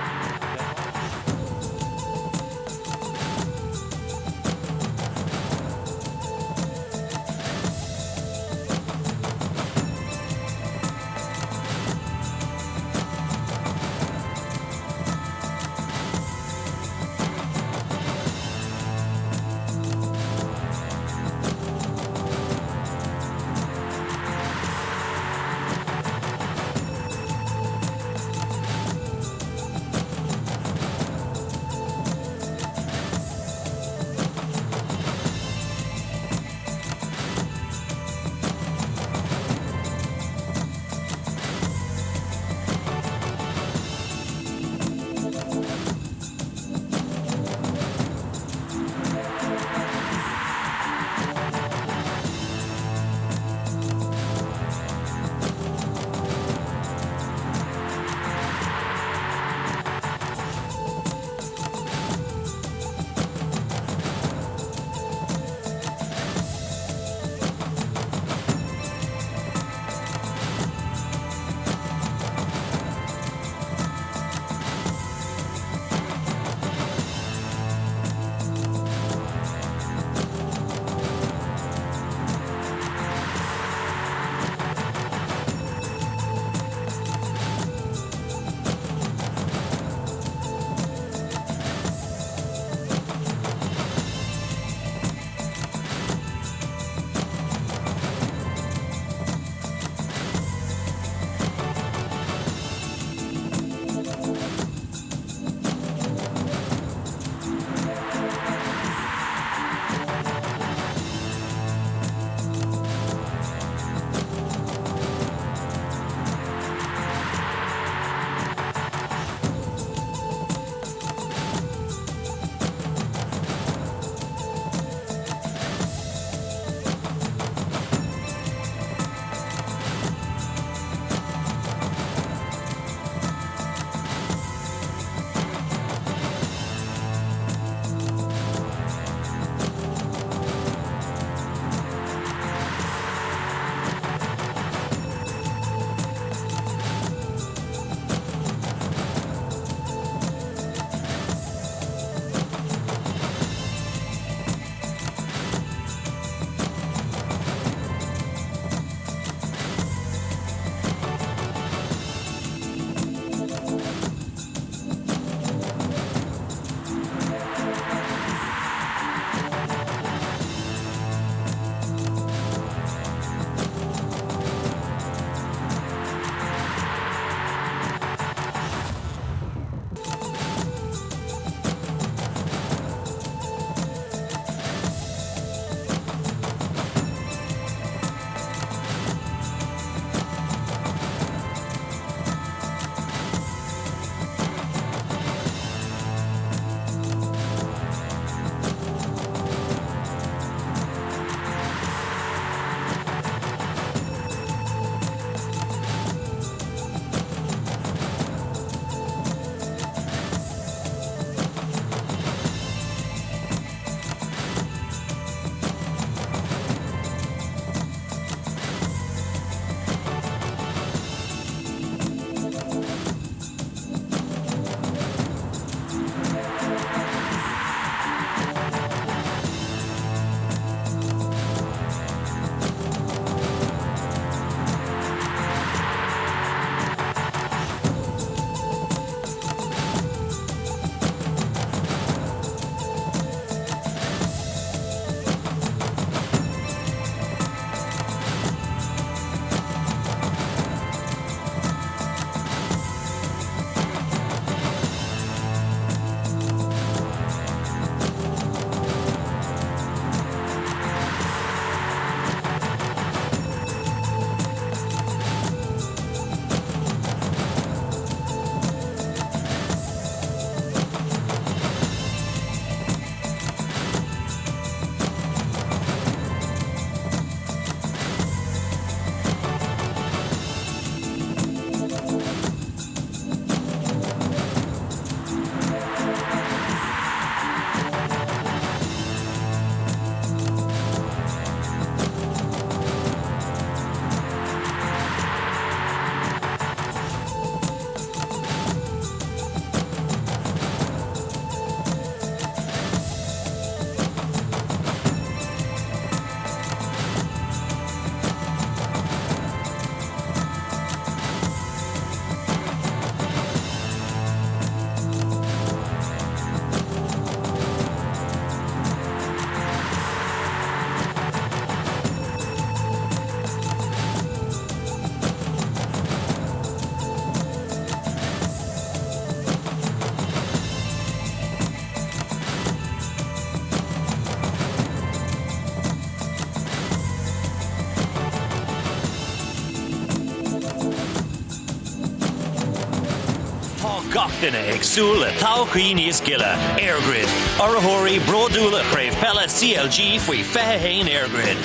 Gach duine ag súil le todhchaí níos gile. EirGrid, urraitheoirí bródúla Chraobh Peile CLG Faoi 21 EirGrid.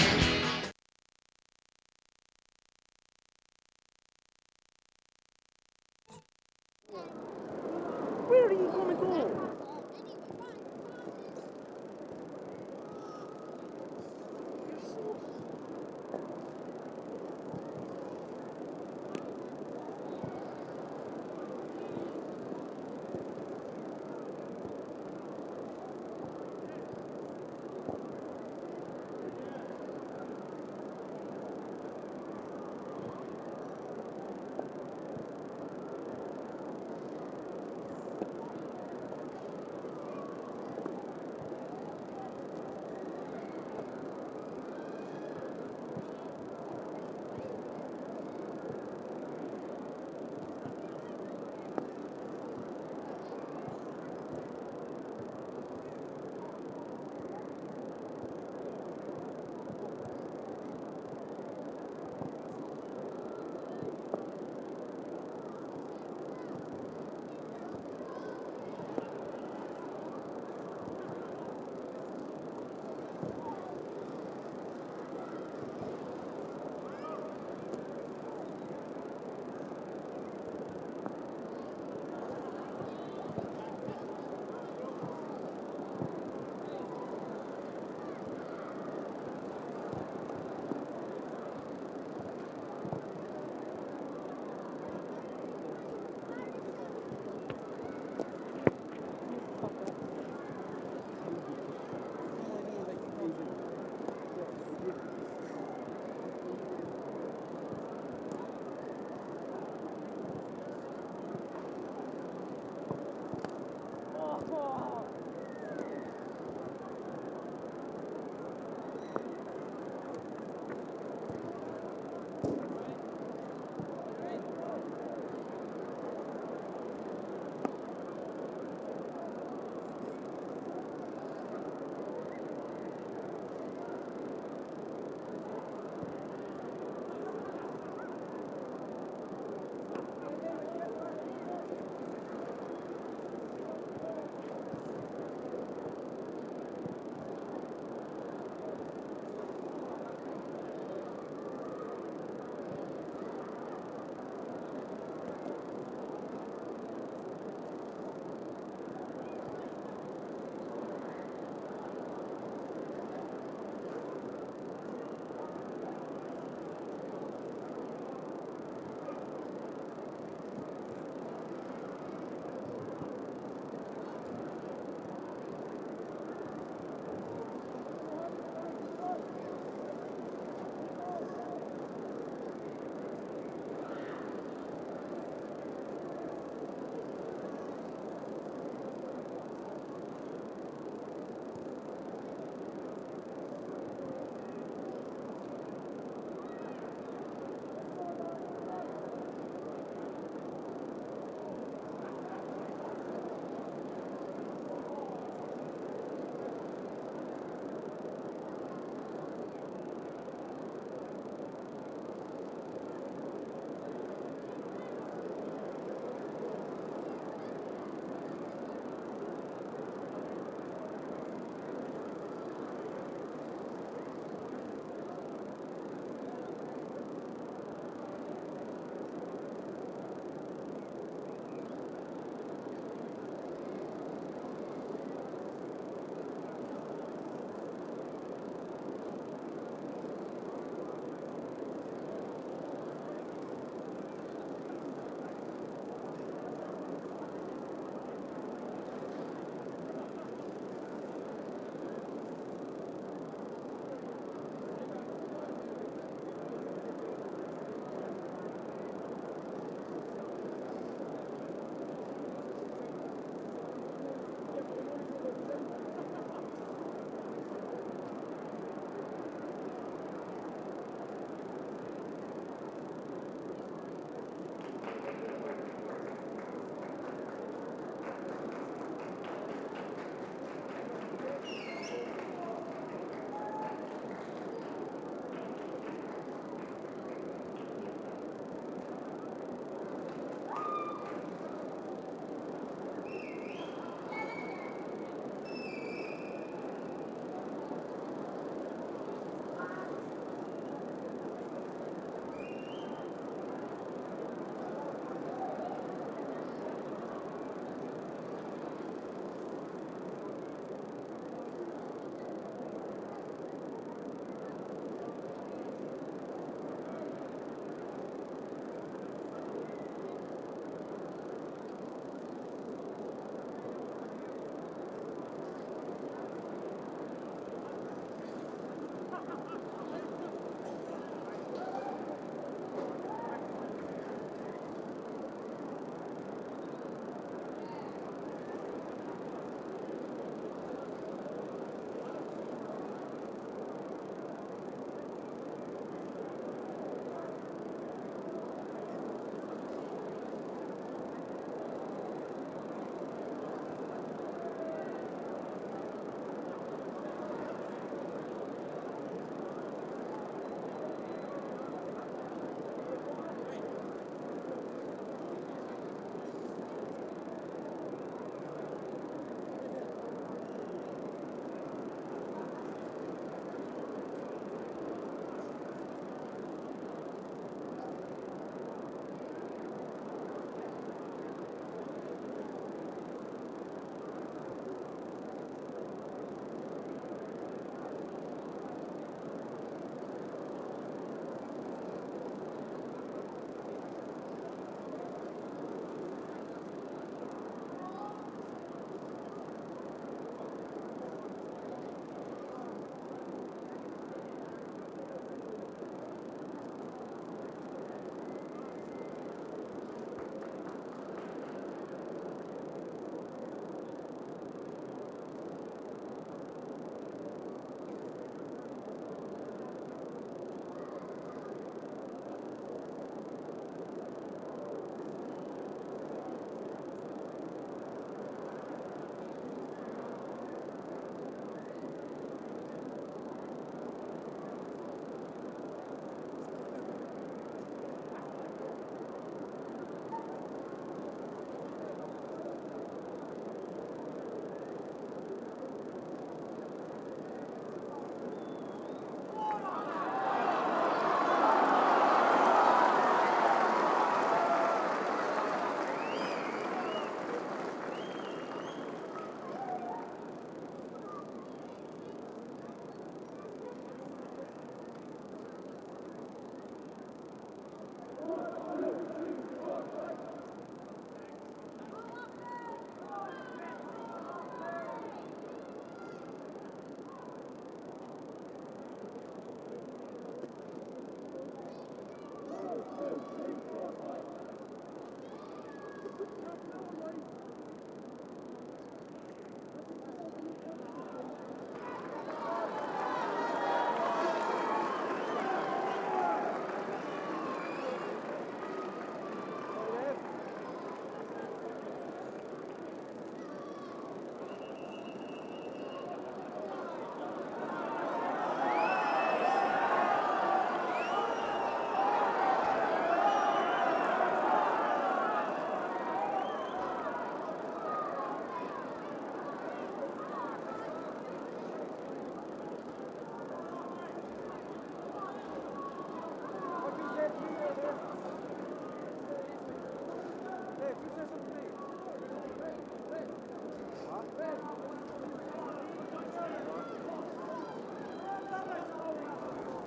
Where are you gonna go?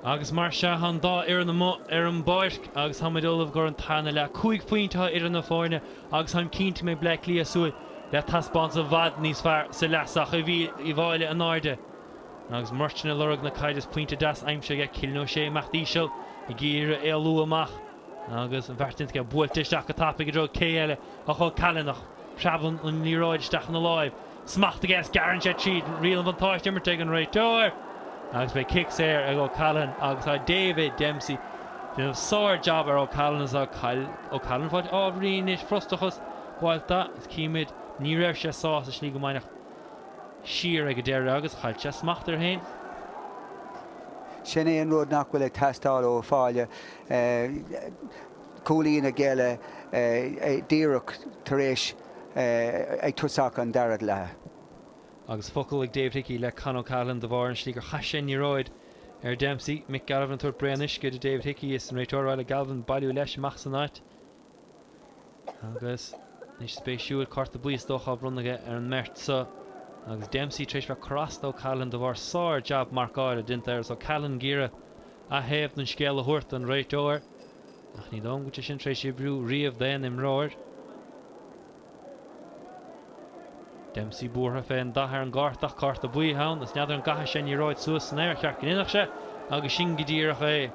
Agus mar sea, tá an dá fhoireann amuigh ar an bpáirc agus táimid ullamh i gcomhair an tarna leath. 5 phointe atá idir na foirne agus táim cinnte go mbeidh Bleá Cliath ag súil le taispeántas i bhfad níos fearr sa leath seo ach Uíbh Fhailí in airde agus Murchan ag lorg na caide is pointe deas aimsithe aige Cillian O'Shea ag imeacht íseal ag iarraidh éalú amach agus an bheart déanta aige buailte isteach go tapaidh i dtreo cé eile ach O'Callaghan ach preabann an liathróid isteach ina láimh. Smacht aige is gearrann sé tríd. Riail an bhuntáiste imeartha ag an réiteoir agus beidh cic saor ag O'Callaghan agus tá David Dempsey ag déanamh sár-jab ar O'Callaghan agus tá O'Callaghan ag fáilt ábhairín anois frustrachas buailte is címid ní raibh sé sásta slí go mbainfeadh siar ag an deireadh agus chaill sé smacht air féin. Sin é an rud nach bhfuil ag teastáil ó Uíbh Fhailí. Cúilín a ghéilleadh díreach tar éis ag tosach an dara leath. Agus focal ag David Hickey le Con O'Callaghan de bharr an slí gur chaith sé an liathróid ar Dempsey. Mick Galvin ag tabhairt braon uisce do David Hickey is an réiteoir ag rá le Galvin bailiú leis amach as an áit. Agus anois spéisiúil, cárta buí is dócha á bhronnadh aige ar an mbeirt so. Agus Dempsey tar éis bheith ag cur as d'O'Callaghan de bharr sár-jab marcála déanta air is O'Callaghan ag iarraidh a thaobh den scéal a thabhairt don réiteoir. Ach ní dóigh liom go bhfuil sé sin tar éis oibriú riamh d'aon imreoir. Dempsey buartha fén dath ar an gcárta ach cárta buí atá ann is n'fheadar an gcaithfidh sé an liathróid suas san aer, cheart go ndéanfadh sé agus sin go díreach é.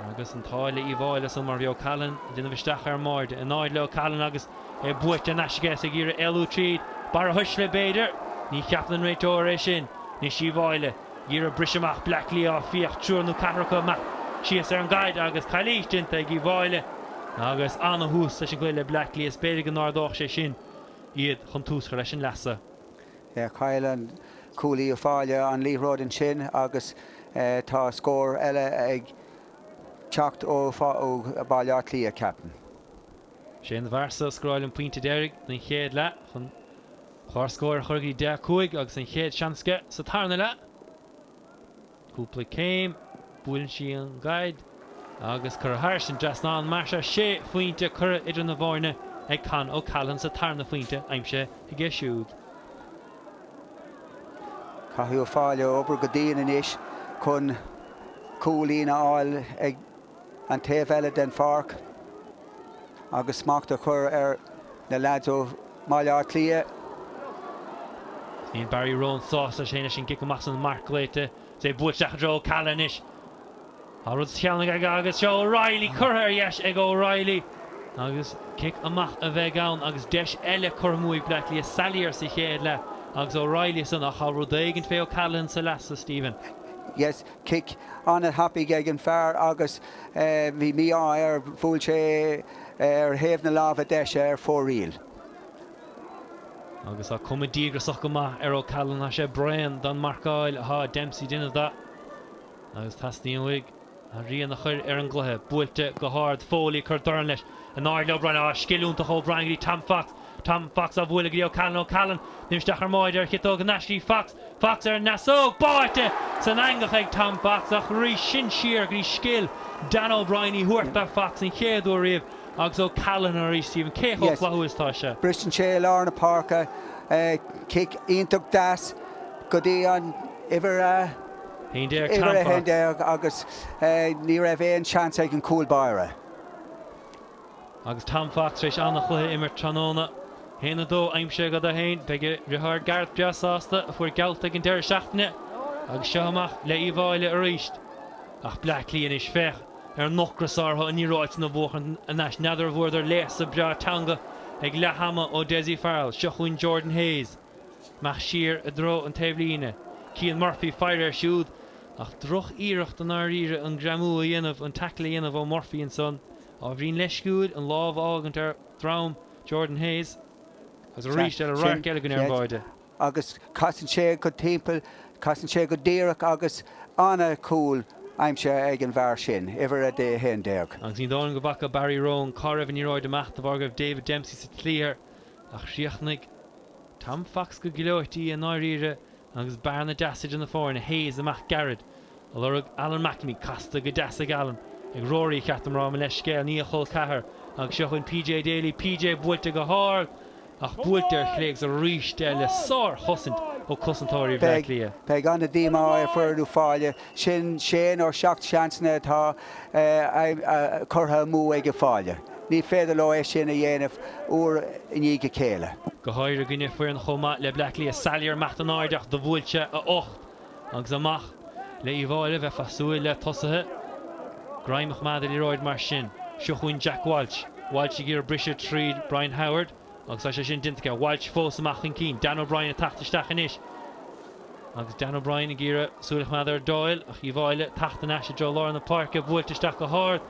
Agus an t-ádh le Uíbh Fhailí ansan mar bhí O'Callaghan ag déanamh isteach ar an mbáide. In airde le O'Callaghan agus é buaite in aisce aige is ag iarraidh éalú tríd barra thuisle b'fhéidir. Ní cheapann an réiteoir é sin. Anois Uíbh Fhailí. Iarraidh briseadh amach Bleá Cliath á fiach, triúr nó ceathrar acu amach síos ar an gcaid agus calaois déanta ag Uíbh Fhailí agus ana-thús leis an gcluiche le Bleá Cliath. Is b'fhéidir go n-ardódh sé sin iad chun tús a chur leis an leath seo. Chaill an cúlaí Uíbh Fhailí an liathróid ansin agus tá scór eile ag teacht ó Bhaile Átha Cliath, ceapaim. Sé an fear seo a scóráil an pointe deiridh den chéad leath chun Clár scóir a chur go dtí 10, 5 agus an chéad seans aige sa tarna leath. Cúpla céim, buaileann sí an ghaid agus curtha thairis an dtrasnán mar seo. Sé phointe curtha idir na bhfoirne ag Con O'Callaghan sa tarna phointe aimsithe aige siúd. Caithfidh Uíbh Fhailí obair go dian anois chun cúilín a fháil ag an taobh eile den pháirc agus smacht a chur ar na leaids ó mBaile Átha Cliath. Níl Barry Rowan sásta leis féin leis an gcic amach san marc glaoite. Is é buailte isteach i dtreo O'Callaghan anois. Tá rud sa cheann aige agus seo O'Reilly curtha ar dheis ag O'Reilly agus cic amach a bheidh ann agus deis eile curtha amú ag Bleá Cliath Salyer sa chéad leath agus O'Reilly ansan ach tá rud éigin fé O'Callaghan sa leath so Stephen. Yes, cic an-thapaidh ag an fear agus bhí mí-ádh air, bhuail sé ar thaobh na láimhe deise ar fóraoil. Agus tá cuma díograsach go maith ar O'Callaghan, tá sé bréan den marcáil atá Dempsey ag déanamh de agus teastaíonn uaidh a rian a chur ar an gcluiche. Buailte go hard, Foley ag cur dorn leis. In airde le O'Brien, á, scil iontach ó O'Brien go dtí Tom Fox. Tom Fox á bhualadh go dtí O'Callaghan, O'Callaghan isteach ar an mbáide ar chiotóg in aisce Fox, Fox ar an neasóg, báite san eangach ag Tom Fox ach arís sin siar go dtí scil Dan O'Brien í thabhairt do Fox an chéad uair riamh agus O'Callaghan arís Stephen, cé chomh flaithiúil is atá sé? Briseann sé i lár na páirce, cic iontach deas go dtí an uimhir a. 11 Tom Uimhir Fox. 11 agus ní raibh aon seans ag an cúl báire. Agus Tom Fox tar éis an-chluiche a imirt tráthnóna. 1-2 aimsithe aige dó féin. Beidh a dheartháir Gareth breá sásta, a fuair geallta ag an deireadh seachtaine. Agus seo amach le Uíbh Fhailí arís. Ach Bleá Cliath anois, féach ar an ocras orthu an liathróid san a bhuachan anois. N'fheadar an bhfuaireadar léasadh breá teanga ag leath ama ó Dessie Farrell. Seo chugainn Jordan Hayes. Amach siar i dtreo an taobhlíne. Cian Murphy faire air siúd ach droch-iarracht i ndáiríre an greamú a dhéanamh, an tackle a dhéanamh ó Murphy ansan. Ábhairín leisciúil an lámh a fhágaint ar dhroim Jordan Hayes agus arís eile radharc eile againn ar an bháide. Agus casann sé go timpeall, casann sé go díreach agus an-chúl aimsithe ag an bhfear sin, uimhir a 11. Agus ní dóigh liom go bhfaca Barry Rowan cá raibh an liathróid amach de bharr go raibh David Dempsey sa tslí air ach chríochnaigh Tom Fox go gleoite í i ndáiríre agus bearna deas idir na foirne, Hayes amach gairid, ag lorg Alan McNamee, casta go deas ag Alan, ag Rory ba cheart dom a rá, mo leithscéal, ní a chol ceathar, agus seo chugainn PJ Daly, PJ buailte go hard ach buailte ar chlé agus arís eile sár-chosaint ó cosantóirí Bhaile Átha Cliath. Beidh an-díomá ar foireann Uíbh Fhailí. Sin sé nó seacht seansanna atá curtha amú ag Uíbh Fhailí. Ní féidir leo é sin a dhéanamh uair i ndiaidh a chéile. Go háirithe i gcoinne foireann chomh maith le Bleá Cliath. Salyer amach in airde ach do bhuail sé a ucht agus amach le Uíbh Fhailí. Bheifeá ag súil le tosaithe greim a choimeád ar liathróid mar sin. Seo chugainn Jack Walsh. Walsh ag iarraidh briseadh tríd Brian Howard agus tá sé sin déanta aige. Walsh fós amach chun cinn. Dan O'Brien ag teacht isteach anois. Agus Dan O'Brien ag iarraidh súil a choimeád ar Doyle ach Uíbh Fhailí ag teacht aneas i dtreo lár na páirce, buailte isteach go hard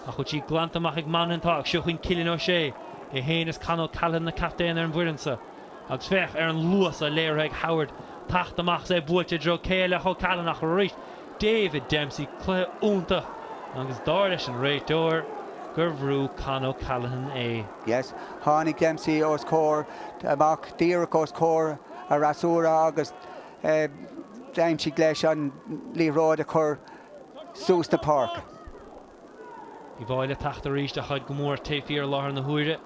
ach bhfuil sí glanta amach ag Monaghan tá agus seo chugainn Cillian O'Shea, é féin is Con O'Callaghan na captaein ar an bhfoireann seo agus féach ar an luas á léirithe ag Howard teacht amach is é buailte i dtreo cé eile ach O'Callaghan ach arís David Dempsey, cluiche iontach agus dar leis an réiteoir gur bhrú Con O'Callaghan é. Yes, tháinig Dempsey os comhair amach díreach os comhair a fhreasúra agus d'aimsigh leis an liathróid a chur suas na páirce. Uíbh Fhailí ag teacht arís ach táid go mór taobh thiar i láthair na huaire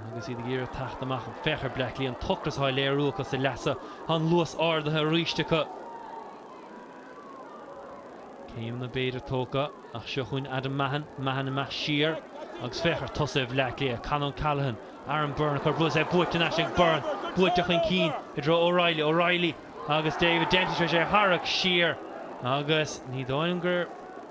agus iad ag iarraidh teacht amach. Féach ar Bleá Cliath, an t-ocras atá á léiriú acu sa leath seo. Tá an luas ardaithe arís acu. Céimeanna b'fhéidir tógtha ach seo chugainn Adam Mahon, Mahon amach siar agus féach ar tosaithe Bhleá Cliath, Con O'Callaghan, Aaron Byrne ag cur brú is é buailte anois ag Byrne, buailte chun cinn i dtreo O'Reilly, O'Reilly agus David Dempsey tar éis é a tharrac siar agus ní dóigh liom go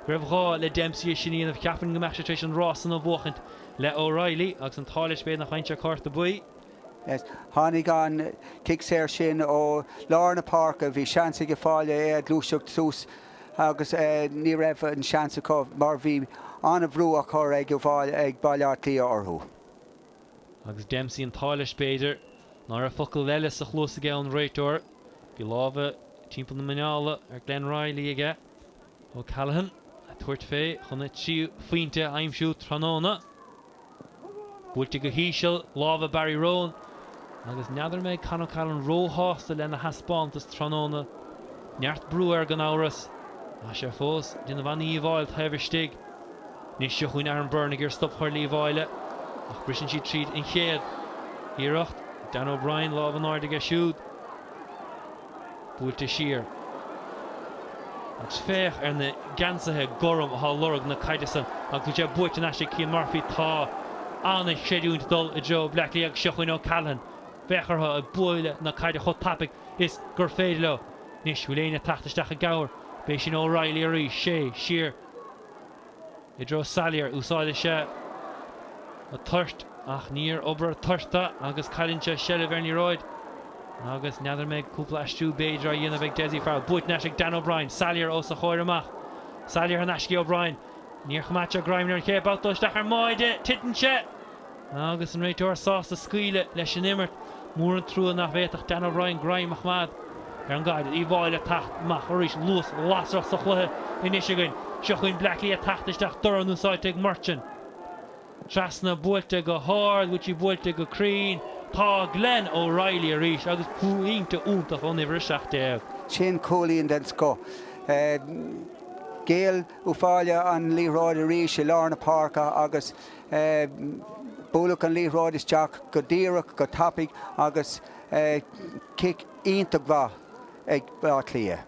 raibh gá le Dempsey é sin a dhéanamh, cheapfainn go mbeadh sé tar éis an rás san a bhuachaint le O'Reilly agus an t-ádh leis b'fhéidir nach bhfaigheann sé cárta buí. Yes, tháinig an cic saor sin ó lár na páirce, bhí seans ag Uíbh Fhailí é a ghluaiseacht suas agus ní raibh an seans acu mar bhí an-bhrú á chur ag ag Baile Átha Cliath orthu. Agus Dempsey an t-ádh leis b'fhéidir ná raibh focal eile sa chluas aige ón réiteoir. Bhí lámha timpeall na muineála ar Glenn Reilly aige. O'Callaghan ag tabhairt fé chun a tríú phointe a aimsiú tráthnóna. Buailte go híseal, lámha Barry Rowan agus n'fheadar an mbeidh Con O'Callaghan róshásta lena thaispeántas tráthnóna. Neart brú air gan amhras. Tá sé fós ag déanamh an-dhíobháil taobh istigh. Anois seo chugainn Aaron Byrne ag iarraidh stop a chur le Uíbh Fhailí ach briseann siad tríd an chéad iarracht. Dan O'Brien, lámh in airde aige siúd. Buailte siar. Agus féach ar na geansaithe gorm atá ag lorg na caide san agus bhfuil sé buaite anois ag Cian Murphy. Tá an-chreidiúint ag dul i dtreo Bleá Cliath agus seo chugainn O'Callaghan. Féach orthu ag bualadh na caide chomh tapaidh is gur féidir leo. Anois, bhfuil éinne ag teacht isteach i gcabhair? B'é sin O'Reilly arís. Sé siar. I dtreo Salyer, úsáideann sé a toirt ach níor obair a toirt dó agus cailleann sé seilbh ar an liathróid agus n'fheadar an mbeidh cúpla aistriú b'fhéidir á dhéanamh ag Dessie Farrell. Buaite anois ag Dan O'Brien. Salyer os a chomhair amach. Salyer thar n-ais go O'Brien. Níor choimeád sé greim ar an chéad babhta isteach ar an mbáide. Titeann sé! Agus an réiteoir sásta scaoileadh leis an imirt. Mór an trua nach bhféadfadh Dan O'Brien greim a choimeád ar an gcaid. Uíbh Fhailí ag teacht amach arís. Luas lasrach sa chluiche anois againn. Seo chugainn Bleá Cliath ag teacht isteach. Dorn úsáidte ag Murchan. Trasna buailte go hard. Bhfuil sí buailte go cruinn? Tá Glenn O'Reilly arís agus pointe iontach ón uimhir 17. Sin cúilín den scoth. Ghéill Uíbh Fhailí an liathróid arís i lár na páirce agus Buaileadh an liathróid isteach go díreach, go tapaidh agus cic iontach mhaith. ag Baile Átha Cliath.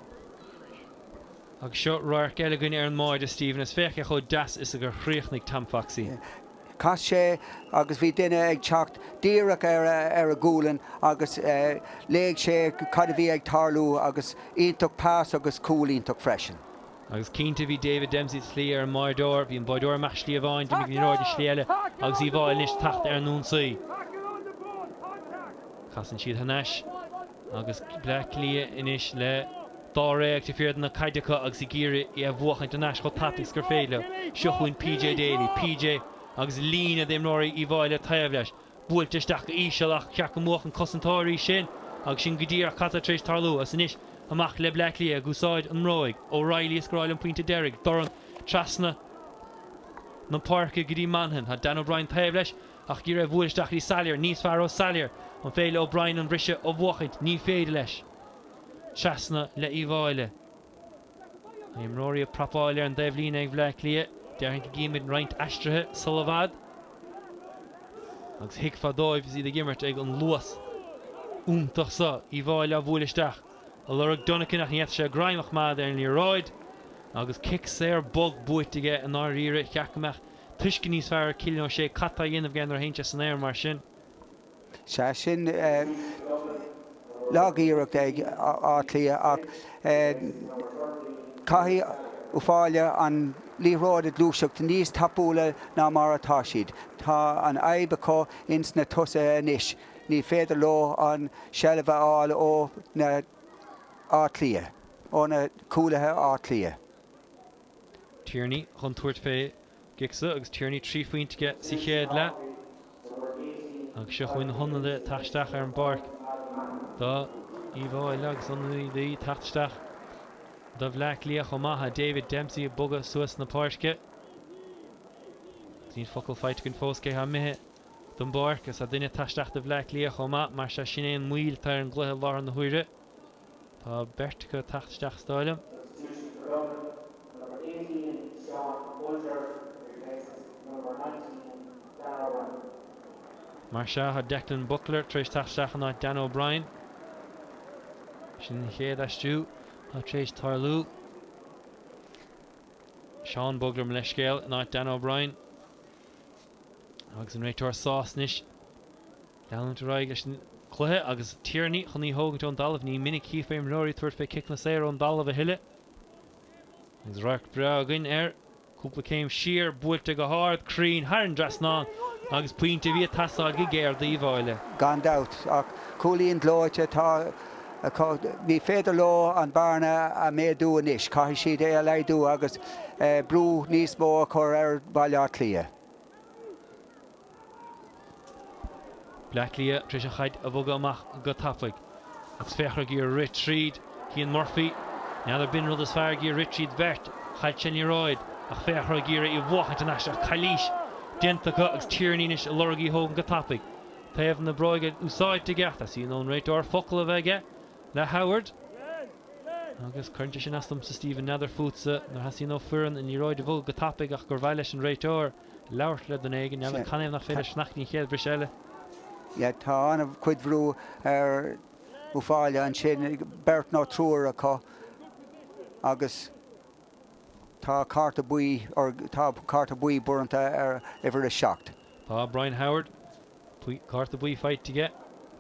Agus seo radharc eile againn ar an mbáide, a Stephen, is féach cé chomh deas is a gur chríochnaigh Tom Foxy. Chas sé agus bhí duine ag teacht díreach ar a ghualainn agus léigh sé cad a bhí ag tarlú agus iontach pas agus cúl iontach freisin. Agus cinnte bhí David Dempsey sa tslí ar an mbáireoir. Bhí an báireoir amach slí amháin, d'imigh an liathróid i slí eile agus Uíbh Fhailí anois ag teacht ar an ionsaí. Casann siad thar n-ais agus Bleá Cliath anois le dáréag taobh thiar de na caide acu agus ag iarraidh í a bhuachaint thar n-ais chomh tapaidh is gur féidir leo. Seo chugainn PJ Daly. PJ agus líne d'imreoirí Uíbh Fhailí taobh leis. Buailte isteach go híseal ach cheart go mbuafadh an cosantóir í sin agus sin go díreach cad tá tar éis tarlú. Agus anois amach le Bleá Cliath ag úsáid an mbróig. O'Reilly ag scóráil an pointe deiridh. Dorn trasna na páirce go dtí Monaghan. Tá Dan O'Brien taobh leis ach ag iarraidh a bhualadh isteach go dtí Salyer. Níos fearr ó Salyer. An féidir le O'Brien an briseadh a bhuachaint? Ní féidir leis. Trasna le Uíbh Fhailí. Na himreoirí ag prapáil ar an dtaobhlíne ag Bleá Cliath. Déarfainn go gcífimid roinnt aistrithe sula i bhfad. Agus thuigfeá dóibh is iad ag imirt ag an luas iontach so. Uíbh Fhailí á bhualadh isteach. Ag lorg Dunican ach ní fhéadfadh sé greim a choimeád ar an liathróid. Agus cic saor bog buaite aige i ndáiríre. Cheart go mbeadh tuiscint níos fearr ar Cillian O'Shea cad tá á dhéanamh aige nuair a théann sé san aer mar sin. Sea, sin lag-iarracht ag Áth Cliath ach caithfidh Uíbh Fhailí an liathróid a ghluaiseacht níos tapúla ná mar atá siad. Tá an fhadhb acu ins na tosaithe anois, ní féidir leo an seilbh a fháil ó na Áth Cliath, ó na cúlaithe Áth Cliath. Tierney chun tabhairt fé gcic so agus Tierney 3 phointe aige sa chéad leath. Agus seo chugainn na hionadaithe ag teacht isteach ar an bpáirc do Uíbh Fhailí agus ionadaí ag teacht isteach do Bhleá Cliath chomh maith. Tá David Dempsey ag bogadh suas na páirce. Agus níl focal faighte againn fós cé atá imithe den bpáirc agus tá duine ag teacht isteach do Bhleá Cliath chomh maith. Mar sea, sin é an moill atá ar an gcluiche i láthair na huaire. Tá beirt acu ag teacht isteach is dóigh liom. Mar sea, tá Declan Buckler tar éis teacht isteach in áit Dan O'Brien. Sin an chéad aistriú atá tar éis tarlú. Seán Bugler, mo leithscéal, in áit Dan O'Brien. Agus an réiteoir sásta anois. Leanúint ar aghaidh leis an gcluiche agus Tierney chun í a thógaint ón dtalamh. Ní minic chífeá imreoirí ag tabhairt fé ciceanna saora ón dtalamh a thuilleadh. Agus radharc breá againn air. Cúpla céim siar, buailte go hard, cruinn, thar an dtrasnán agus pointe a bhí ag teastáil go géar d'Uíbh Fhailí. Gan dabht, ach cúilín gleoite atá acu. Ní féidir leo an bearna a mhéadú anois, caithfidh siad é a laghdú agus brú níos mó a chur ar Bhaile Átha Cliath. Bleá Cliath tar éis an chaid a bhogadh amach go tapaidh. Agus féach ag iarraidh rith tríd Cian Murphy. N'fheadar b'in rud is fearr ag iarraidh rith tríd bheirt. Chaill sé an liathróid ach féach orthu ag iarraidh í a bhuachaint thar n-ais ach calaois déanta acu agus Tierney anois ag lorg í a thógaint go tapaidh. Taobh na bróige úsáidte aige ach teastaíonn ón réiteoir focal a bheith aige le Howard. Agus cuireann sé sin as domsa Stephen n'fheadar fútsa nuair a theastaíonn ó foireann an liathróid a bhogadh go tapaidh ach gur mhaith leis an réiteoir labhairt le duine éigin, n'fheadar canathaobh nach féidir leis fanacht go dtí an chéad bhriseadh eile. Yeah, tá an-chuid bhrú ar Uíbh Fhailí ansin, beirt nó triúr acu agus tá cárta buí, or tá cárta buí bronnta ar uimhir 7. Tá Brian Howard. Cárta buí faighte aige,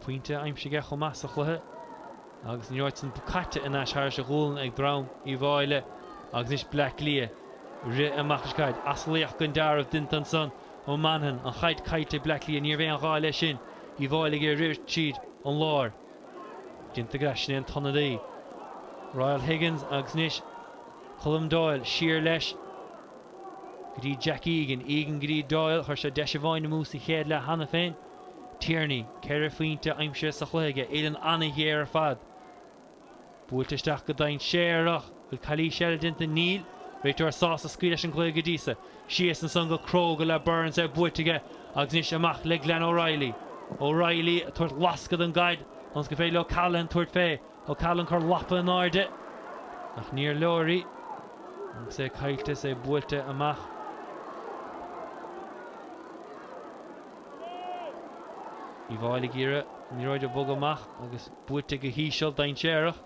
pointe aimsithe aige chomh maith sa chluiche agus an liathróid san caite in ais thairis a ghualainn ag dream Uíbh Fhailí agus anois Bleá Cliath ag rith amach leis an gcaid. Asalaíocht den dealramh déanta ansan ó Monaghan, an chaid caillte ag Bleá Cliath, ní raibh aon ghá leis sin. Uíbh Fhailí ag iarraidh rith tríd an lár. Déanta go sin é an t-ionadaí Royal Higgins agus anois Colm Doyle siar leis. Go dtí Jack Egan, Egan go dtí Doyle, chuir sé deis amháin amú sa chéad leath cheana féin. Tierney, 4 phointe aimsithe sa chluiche aige, uillinn an-ghéar ar fad. Buailte isteach go dainséarach. Bhfuil calaois eile déanta? Níl. Réiteoir sásta scaoileadh leis an gcluiche go dtí so. Síos ansan go cróga le Burns, é buailte aige agus anois amach le Glenn O'Reilly. O'Reilly ag tabhairt lascadh don gcaid ionas gur féidir le O'Callaghan tabhairt fé. O'Callaghan cur lapa in airde ach níor leor í agus é caillte is é buailte amach. Uíbh Fhailí ag iarraidh an liathróid a bhogadh amach agus buailte go híseal dainséarach.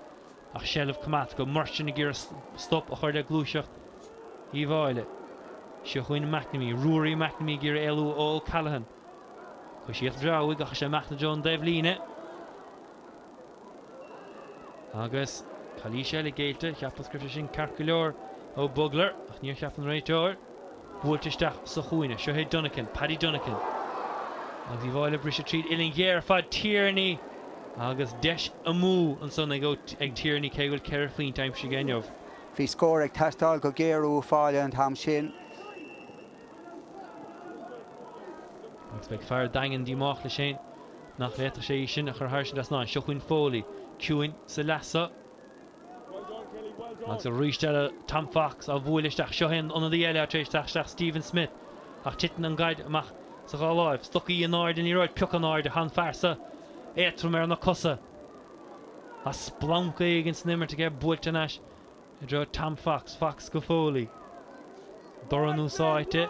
Ach seilbh coimeádta acu. Murchan ag iarraidh stop a chur le gluaiseacht Uíbh Fhailí. Seo chugainn McNamee. Ruairí McNamee ag iarraidh éalú ó O'Callaghan. Coisíocht bhreá uaidh ach tá sé amach i dtreo an dtaobhlíne. Agus calaois eile géillte. Cheapas go raibh sé sin ceart go leor ó Bugler ach níor cheap an réiteoir. Buailte isteach sa chúinne. Seo é Dunican, Paddy Dunican. Agus Uíbh Fhailí ag briseadh tríd uillinn ghéar ar fad. Tierney! Agus deis amú ansan ag ag Tierney cé go bhfuil 4 phointe aimsithe aige inniu. Bhí scór ag teastáil go géar ó Uíbh Fhailí an t-am sin. Agus beidh fear an Daingin díomách leis féin nach bhféadfadh sé í sin a chur thairis an dtrasnán. Seo chugainn Foley. Ciúin sa leath so. Agus arís eile Tom Fox á bhualadh isteach. Seo é an ionadaí eile tar éis teacht isteach, Stephen Smith. Ach titeann an ghaid amach sa dhá láimh. Stocaí in airde, an liathróid pioctha in airde. Tá an fear so éadtrom ar na cosa. Tá splanc éigin san imirt aige buailte thar n-ais i dtreo Tom Fox, Fox go Foley. Dorn úsáidte.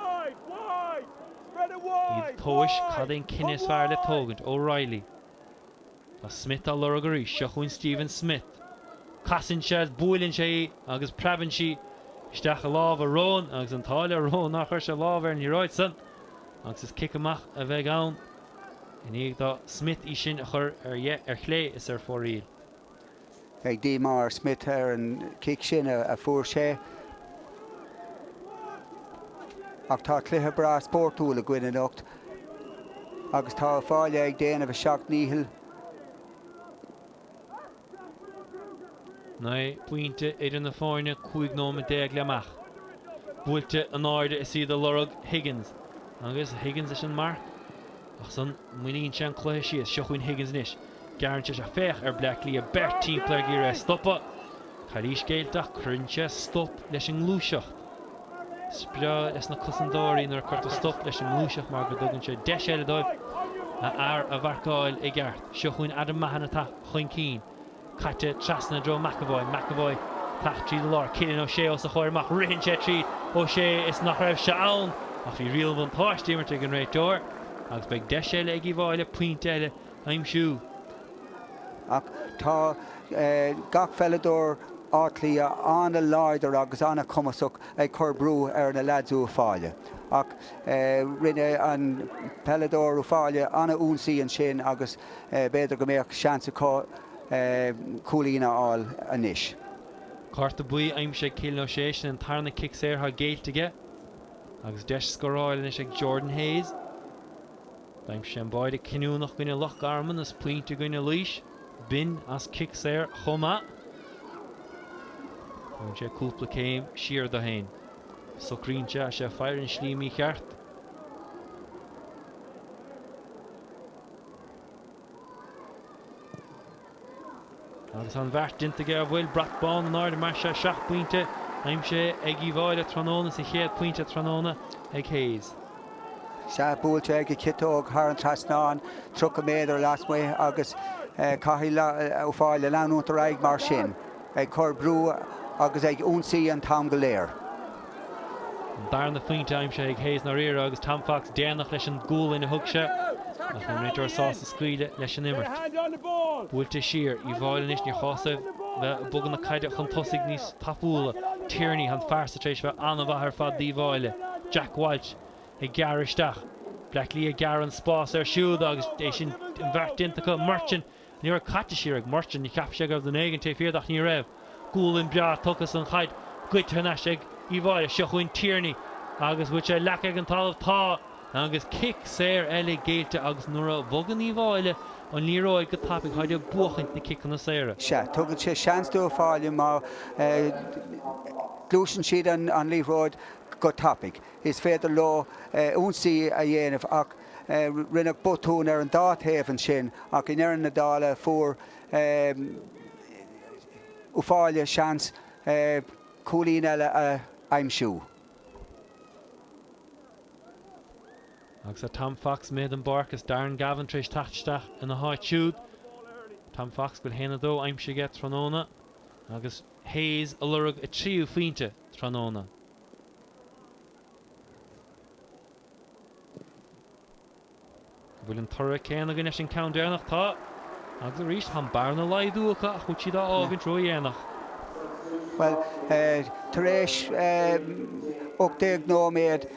Iad ag tomhais cad é an cinneadh is fearr le tógaint. O'Reilly. Tá Smith á lorg arís. Seo chugainn Stephen Smith. Casann sé agus buaileann sé í agus preabann sí isteach i lámha Rowan agus an t-ádh le Rowan nár chuir sé lámh ar an liathróid san agus is cic amach a bheidh ann i ndiaidh do Smith í sin a chur ar chlé is ar fóraoil. Beidh díomá ar Smith ar an chic sin a fuair sé. Ach tá cluiche breá spórtúil againn anocht agus tá Uíbh Fhailí ag déanamh a seacht ndícheall. 9 bpointe idir na foirne, 15 nóiméad le imeacht. Buailte in airde is iad ag lorg Higgins agus Higgins leis an marc ach san moillíonn sé an cluiche síos. Seo chugainn Higgins anois. Gearrann sé isteach. Féach ar Bleá Cliath, beirt timpeall air ag iarraidh é a stopadh. Calaois géillte ach cuireann sé stop leis an ngluaiseacht. Is breá leis na cosantóirí nuair a cuirtear stop leis an ngluaiseacht mar go dtugann sé deis eile dóibh a fhear a mharcáil i gceart. Seo chugainn Adam Mahon atá chun cinn. Caite trasna i dtreo McEvoy. McEvoy teacht tríd an lár. Cillian O'Shea os a chomhair amach. Ritheann sé tríd O'Shea is nach raibh sé ann ach bhí riail an bhuntáiste imeartha ag an réiteoir agus beidh deis eile ag Uíbh Fhailí pointe eile aimsiú. Ach tá gach pheileadóir Átha Cliath an-láidir agus an-chumasach ag cur brú ar na leaids Uíbh Fhailí. Ach rinne an peileadóir Uíbh Fhailí an-ionsaí ansin agus b'fhéidir go mbeadh seans acu cúilín a fháil anois. Cárta buí aimsithe ag Cillian O'Shea, sin an tarna cic saor atá géillte aige agus deis scóráil anois ag Jordan Hayes. D'aimsigh sé an báide cinniúnach i gcoinne Loch Garman is pointe i gcoinne Laois. B'in as cic saor chomh maith. Tógann sé cúpla céim siar dó féin. Socraíonn sé, tá sé ag faire an slí mícheart. Agus an bheart déanta aige an bhfuil brat bán in airde mar seo, 7 bpointe aimsithe ag Uíbh Fhailí tráthnóna is an chéad pointe tráthnóna ag Hayes. Sea, buailte ag an chiotóg thar an trasnán, 30 méadar lasmuigh agus caithfidh Uíbh Fhailí leanúint ar aghaidh mar sin, ag cur brú agus ag ionsaí an t-am go léir. An darna phointe aimsithe ag Hayes ndáiríre agus Tom Fox déanach leis an gualainn a thug sé ach an réiteoir sásta scaoileadh leis an imirt. Buailte siar, Uíbh Fhailí anois níor chás dóibh bheith ag bogadh na caide chun tosaigh níos tapúla. Tierney, an fear so tar éis bheith an-mhaith ar fad d'Uíbh Fhailí. Jack Walsh ag gearradh isteach. Bleá Cliath ag gearradh an spás air siúd agus é sin an bheart déanta acu. Murchan Ní raibh caite siar ag Murchan, cheap sé go raibh duine éigin taobh thiar de ach ní raibh. Gualainn breá tugtha is an chaid goidte thar n-ais ag Uíbh Fhailí. Seo chugainn Tierney agus bhfuil sé leagtha ag an talamh? Tá! Agus cic saor eile géillte agus nuair a bhogann Uíbh Fhailí an liathróid go tapaidh táid ag buachaint na ciceanna saora. Sea, tugann sé seans d'Uíbh Fhailí má ghluaiseann siad an liathróid go tapaidh. Is féidir leo ionsaí a dhéanamh ach rinneadh botún ar an dá thaobh ansin ach i ndeireadh na dála fuair Uíbh Fhailí seans cúilín eile a aimsiú. Agus tá Tom Fox imithe den bpáirc is Darren Gavin tar éis teacht isteach ina háit siúd. Tom Fox go bhfuil 1-2 aimsithe aige tráthnóna agus Hayes ag lorg a tríú phointe tráthnóna. An bhfuil an toradh céanna againn leis an ceann deireanach? Tá! Agus arís, tá an bearna á laghdú acu ach bhfuil siad á fhágaint ródhéanach? Bhuel, tar éis 18 nóiméad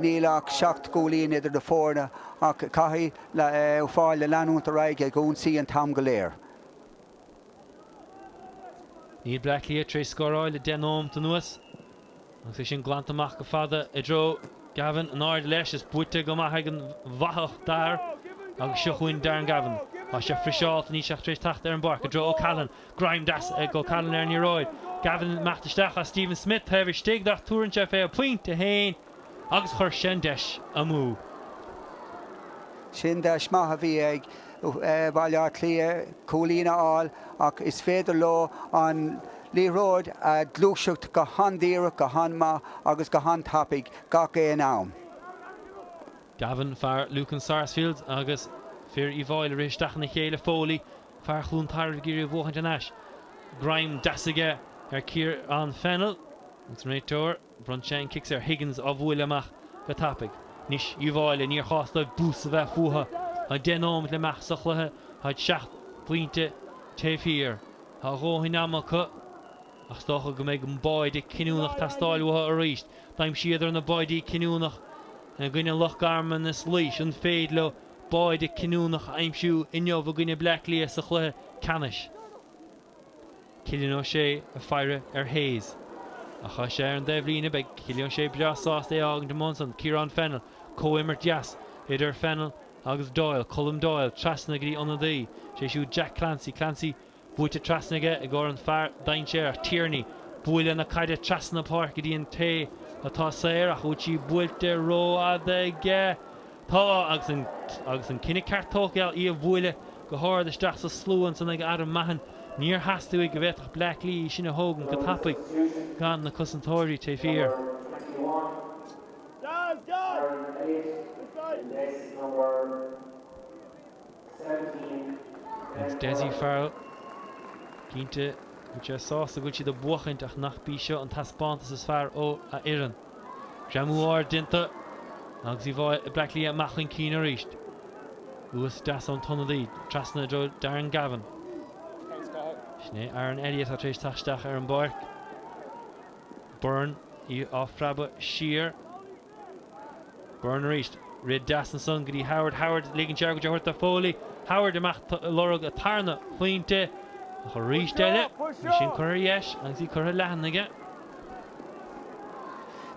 níl ach 7 gcúilín idir na foirne ach caithfidh Uíbh Fhailí leanúint ar aghaidh ag ionsaí an t-am go léir. Níl Bleá Cliath tar éis scóráil le 10 nóimeat anuas agus é sin glanta amach go fada i dtreo Gavin in airde leis is buaite go maith ag an bhfathach Dair agus seo chugainn Darren Gavin. Tá sé friseáilte, níl sé ach tar éis teacht ar an bpáirc i dtreo O'Callaghan. Greim deas ag O'Callaghan ar an liathróid. Gavin ag imeacht isteach as Stephen Smith taobh istigh ach tabharann sé fé a phointe féin agus chuir sé an deis amú. Sin deis maith a bhí ag Baile Átha Cliath cúilín a fháil ach is féidir leo an liathróid a ghluaiseacht go han-díreach, go han-mhaith agus go han-tapaidh gach aon am. Gavin, fear Lucan Sarsfields agus fir Uíbh Fhailí ag rith isteach ina chéile, Foley, fear Chluain Tarbh ag iarraidh a bhuachaint thar n-ais. Greim deas aige ar Ciarán Fennell agus an réiteoir. Bhronn sé an cic saor. Higgins á bhualadh amach go tapaidh. Anois Uíbh Fhailí, níor chás dóibh bús a bheith fúthu. Tá 10 nóiméad le imeacht sa chluiche. Táid 7 bpointe taobh thiar. Tá a dhóthain ama acu ach is dócha go mbeidh an báide cinniúnach teastáil uathu arís. D'aimsíodar na báidí cinniúnach i gcoinne Loch Garman is Laois. An féidir leo báide cinniúnach a aimsiú inniu i gcoinne Bleá Cliath sa chluiche ceannais? Cillian O'Shea ag faire ar Hayes. Ach tá sé ar an dtaobhlíne, beidh Cillian O'Shea breá sásta é a fhágaint amuigh ansan. Ciarán Fennell, comhimirt dheas idir Fennell agus Doyle. Colm Doyle trasna go dtí ionadaí, sé siúd Jack Clancy. Clancy buaite trasna aige i gcomhair an fear dainséarach, Tierney. Buaileadh na caide trasna na páirce go dtí an té atá saor ach bhfuil sí buailte rófhada aige? Tá, agus an agus an cinneadh ceart tógtha í a bhuaileadh go hard isteach sa slua ansan ag Adam Mahon. Níor theastaigh uaidh go bhféadfadh Bleá Cliath í sin a thógaint go tapaidh gan na cosantóirí taobh thiar. Agus Dessie Farrell cinnte go bhfuil sé sásta go bhfuil siad ag buachaint ach nach b'í seo an taispeántas is fearr ó a fhoireann. Greamú ard déanta agus Bleá Cliath amach chun cinn arís. Luas deas ón t-ionadaí trasna i dtreo Darren Gavin. Sin é Aaron Elliott atá tar éis teacht isteach ar an bpáirc. Byrne í á phreabadh siar. Byrne arís. Rith deas ansan go dtí Howard. Howard ligeann sé air go dtí a thabhairt do Foley. Howard amach ag lorg a tarna phointe ach arís eile bhí sin curtha ar dheis agus í curtha leathan aige.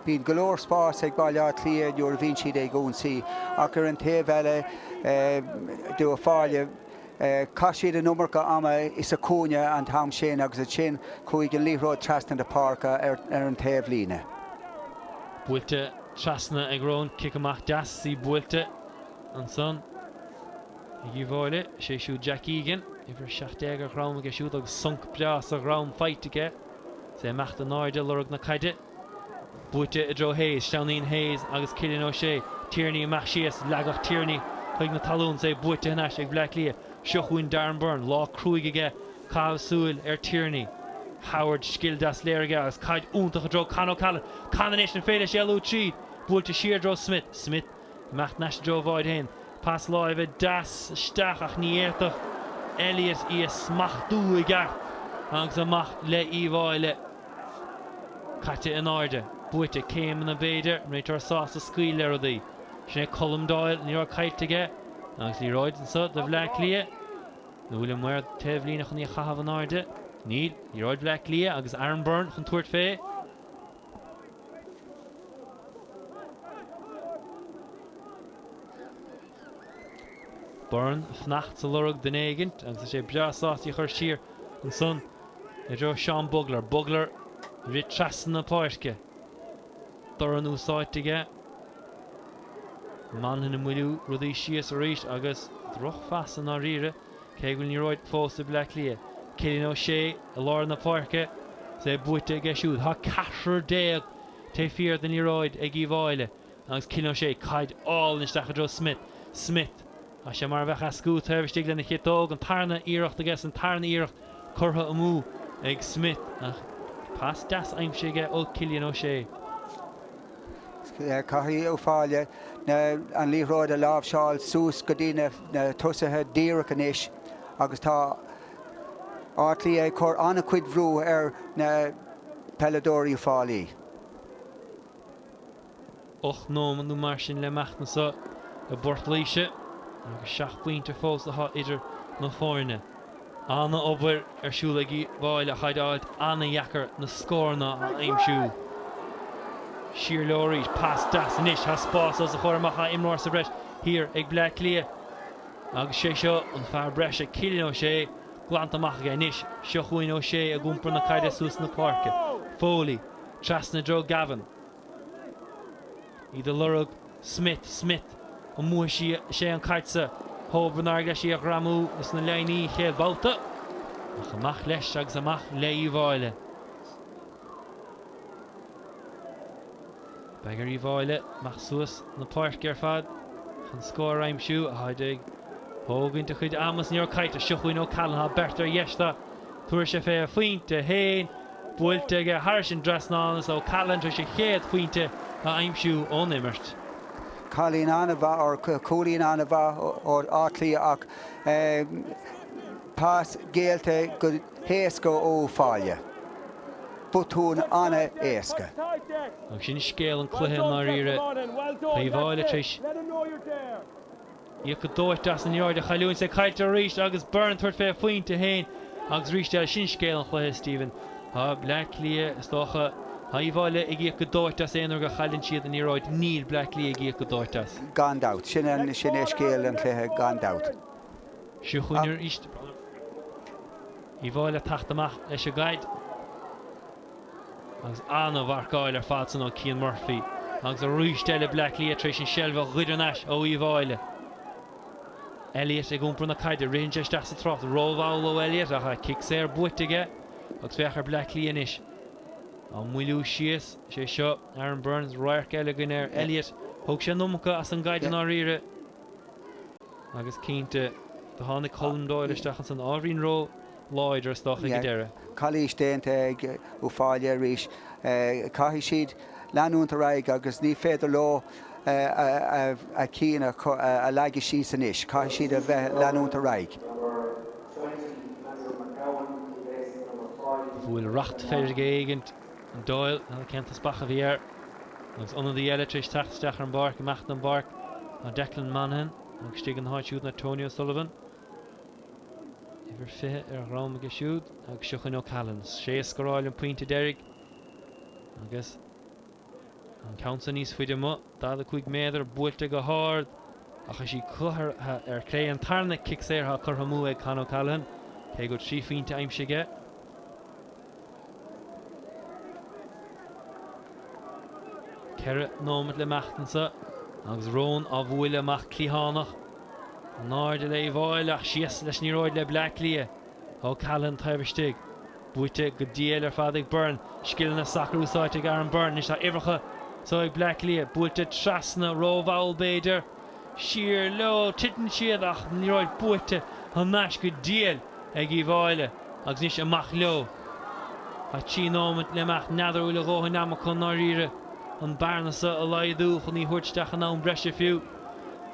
Bíonn go leor spáis ag Baile Átha Cliath nuair a bhíonn siad ag ionsaí ach ar an taobh eile d'Uíbh Fhailí, chaith siad an iomarca ama sa chúinne an t-am sin agus ansin chuaigh an liathróid trasna na páirce ar an taobhlíne. Buailte trasna ag Rowan, cic amach deas í buailte ansan ag Uíbh Fhailí, sé siúd Jack Egan, uimhir 17 ar dhrom aige siúd agus sonc breá sa dhrom faighte aige. Is é imeacht in airde lorg na caide. Buaite i dtreo Hayes. Sleamhnaíonn Hayes agus Cillian O'Shea. Tierney amach síos. Leagadh Tierney chuig na talún. Is é buaite thar n-ais ag Bleá Cliath. Seo chugainn Darren Byrne. Lá cruaidh aige. Caitheamh súil ar Tierney. Howard scil deas léirithe aige agus caid iontach i dtreo Con O'Callaghan. Con anois an féidir leis éalú tríd. Buailte siar i dtreo Smith. Smith. Imeacht thar n-ais i dtreo a bháid féin. Pas láimhe deas isteach ach ní fhéadfadh Elliott í a smachtú i gceart agus amach le Uíbh Fhailí. Caite in airde. Buaite. Céimeanna b'fhéidir. An réiteoir sásta scaoileadh le rudaí. Sin é Colm Doyle. Ní raibh caillte aige agus liathróid anseo do Bhleá Cliath. Nó bhfuil an maor taobhlíne chun í a chaitheamh in airde? Níl. Liathróid Bhleá Cliath agus Aaron Byrne chun tabhairt fé. Byrne fanacht sa lorg duine éigint agus tá sé breá sásta í a chur siar ansan i dtreo Seán Bugler. Bugler ag rith trasna na páirce. Dorn úsáidte aige. Monaghan ag moilliú rudaí síos arís agus drochphas i ndáiríre. Cé go bhfuil an liathróid fós ag Bleá Cliath, Cillian O'Shea i lár na páirce is é buaite aige siúd. Tá ceathrar taobh thiar den liathróid ag Uíbh Fhailí agus Cillian O'Shea, caid álainn isteach i dtreo Smith. Smith, tá sé mar a bheadh eascú taobh istigh lena chiotóg, an tarna iarracht aige is an tarna iarracht curtha amú ag Smith ach pas deas aimsithe aige ó Cillian O'Shea. Caithfidh Uíbh Fhailí an liathróid a láimhseáil suas go dtí na tosaithe díreach anois. agus tá Áth Cliath ag cur an-chuid bhrú ar na peileadóirí Uíbh Fhailí. 8 nóiméad nó mar sin le imeacht anso i bPort Laoise agus 7 bpointe fós atá idir na foirne. Ana-obair ar siúl ag Uíbh Fhailí ach tá sé ana-dheacair na scóranna a aimsiú. Siar leo arís, pas deas anois, tá spás os a chomhair amach, tá imreoir sa bhreis thiar ag Bleá Cliath agus sé seo an fear breise, Cillian O'Shea, glanta amach aige anois. Seo chugainn O'Shea ag iompar na caide suas na páirce. Foley trasna i dtreo Gavin. Iad ag lorg Smith, Smith, an mbuafaidh sé an caid sa? Thóg an leis í a ghreamú sna líní an chéad bhabhta, ach amach leis agus amach le Uíbh Fhailí. Beidh ar Uíbh Fhailí imeacht suas na páirce ar fad chun scór a aimsiú. Táid ag tógaint a chuid ama is ní raibh caillte. Seo chugainn O'Callaghan, tá beirt ar dheis dó. Tabharfaidh sé fé a phointe féin. Buailte aige thairis an dtrasnán is O'Callaghan tar éis a chéad phointe a aimsiú ón imirt. Cailín an-mhaith or cúilín an-mhaith ó Áth Cliath ach pas géillte go héasca ó Uíbh Fhailí. Botún an-éasca. Agus sin scéal an chluiche i ndáiríre. Tá Uíbh Fhailí tar éis. Íoc go dóite as an liathróid a chailliúint, é caillte arís agus Byrne ag tabhairt fé a phointe féin agus arís eile. Sin scéal an chluiche, Stephen. Tá Bleá Cliath, is dócha, tá Uíbh Fhailí ag íoc go dóite as aon uair go chailleann siad an liathróid. Níl Bleá Cliath ag íoc go dóite as. Gan dabht. Sin é scéal an chluiche gan dabht. Seo chugainn arís Uíbh Fhailí ag teacht amach leis an gcaid. Agus an-mharcáil ar fad san ó Cian Murphy agus arís eile Bleá Cliath tar éis an seilbh a ghoid thar n-ais ó Uíbh Fhailí. Elliott ag iompar na caide, ritheann sé isteach sa trácht, rómhall ó Elliott ach tá cic saor buaite aige agus féach ar Bleá Cliath anois á moilliú síos. Sé seo Aaron Burns, radharc eile againn ar Elliott. Thóg sé an iomarca as an gcaid i ndáiríre. Agus cinnte, do tháinig Colm Doyle isteach ansan ábhairín ró láidir is dócha ag an deireadh. Calaois déanta ag Uíbh Fhailí arís. Caithfidh siad leanúint ar aghaidh agus ní féidir leo a cinn a leagadh síos anois. Caithfidh siad a bheith leanúint ar aghaidh. Bhuail racht feirge éigint Doyle, n'fheadar cén teaspach a bhí air. Agus ionadaí eile tar éis teacht isteach ar an bpáirc, imeacht den bpáirc, tá Declan Monaghan agus istigh ina háit siúd ná Tony O'Sullivan. Uimhir 20 ar a dhrom aige siúd agus seo chugainn O'Callaghan. Sé a scóráil an pointe deiridh agus an ceann san níos faide amuigh, 45 méadar, buailte go hard ach is í curtha ar clé. An tarna cic saor atá curtha amú ag Con O'Callaghan, cé go bhfuil 3 phointe aimsithe aige. 4 nóiméad le imeacht anso agus Rowan á bhuaileadh amach cliathánach. In airde le Uíbh Fhailí ach síos leis an liathróid le Bleá Cliath. O'Callaghan taobh istigh. Buaite go diail ar fad ag Byrne. Scileanna sacair úsáidte ag Aaron Byrne. Anois tá uimhreacha so ag Bleá Cliath. Buailte trasna, rómhall b'fhéidir. Siar leo, titeann siad ach an liathróid buaite thar n-ais go diail ag Uíbh Fhailí agus anois amach leo. Tá 3 nóiméad le imeacht, n'fheadar an bhfuil a dhóthain ama acu i ndáiríre an bearna so a laghdú chun í a thabhairt isteach in am breise fiú.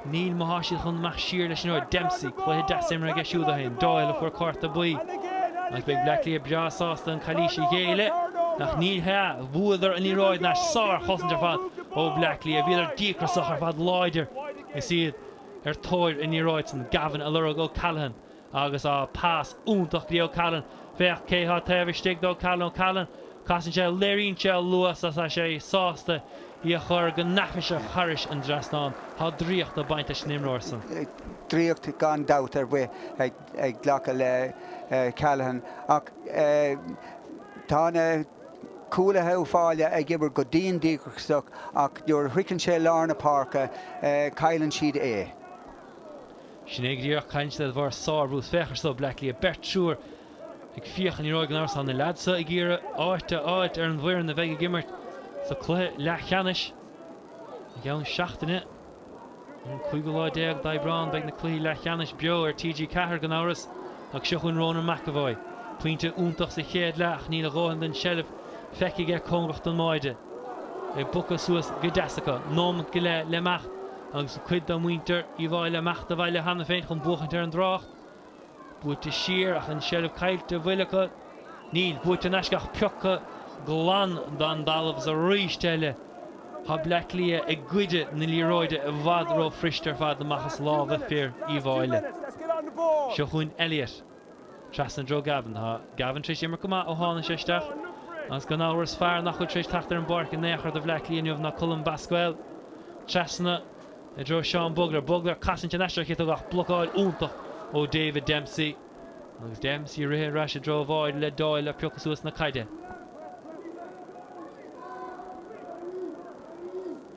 Níl má tá siad chun imeacht siar leis an liathróid. Dempsey, cluiche deas imeartha aige siúd ó shin. Doyle a fuair cárta buí agus beidh Bleá Cliath breá sásta an calaois a ghéilleadh ach ní hea, bhuadar an liathróid thar n-ais sár-chosaint ar fad ó Bleá Cliath. Bhíodar díocrasach ar fad láidir is iad ar tóir an liathróid san. Gavin ag lorg O'Callaghan Agus á, pas iontach go dtí O'Callaghan. Féach cé thá taobh istigh d'O'Callaghan. O'Callaghan, casann sé, léiríonn sé a luas agus tá sé sásta í a chur go neafaiseach thairis an dtrasnán. Tá draíocht ag baint leis an imreoir san. Draíocht gan dabht ar bith ag glacadh le Callaghan ach tá na cúlaithe Uíbh Fhailí ag obair go dian díograiseach ach nuair a shroicheann sé lár na páirce cailleann siad é. Sin é go díreach, cailleann siad é de bharr sárbhrú. Féach ar so, Bleá Cliath, beirt, triúr ag fiach an liathróid gan amhras. Tá na leaids so ag iarraidh áit a fháilt ar an bhfoireann a bheidh ag imirt sa cluiche leathcheannais i gceann seachtaine. Ar an cúigiú lá déag d'Aibreán beidh na cluichí leathcheannais beo ar TG4 gan amhras ach seo chugainn Ronan McEvoy. Pointe iontach sa chéad leath ach níl a dhóthain den tseilbh feicthe aige cóngarach don mbáide. É bogtha suas go deas acu. Nóimeat go leith le imeacht. Agus cuid de mhuintir Uíbh Fhailí imeachta abhaile cheana féin chun buachaint ar an dtrácht. Buaite siar ach an seilbh caillte an bhfuil acu? Níl. Buaite in aisce ach pioctha glan den dtalamh is arís eile tá Bleá Cliath ag goid na liathróide i bhfad ró-fhuirist ar fad amach as lámha fir Uíbh Fhailí. Seo chugainn Elliott. Trasna i dtreo Gavin. Tá Gavin tar éis imirt go maith ó tháinig sé isteach agus gan amhras fear nach bhfuil tar éis teacht ar an bpáirc in aon chor do Bhleá Cliath inniu ná Colm Basquel. Trasna i dtreo Seán Bugler. Bugler casann sé in aisce ar chiotóg ach blocáil iontach ó David Dempsey. Agus Dempsey ag rith ar ais i dtreo an bháide le Doyle le piocadh suas na caide.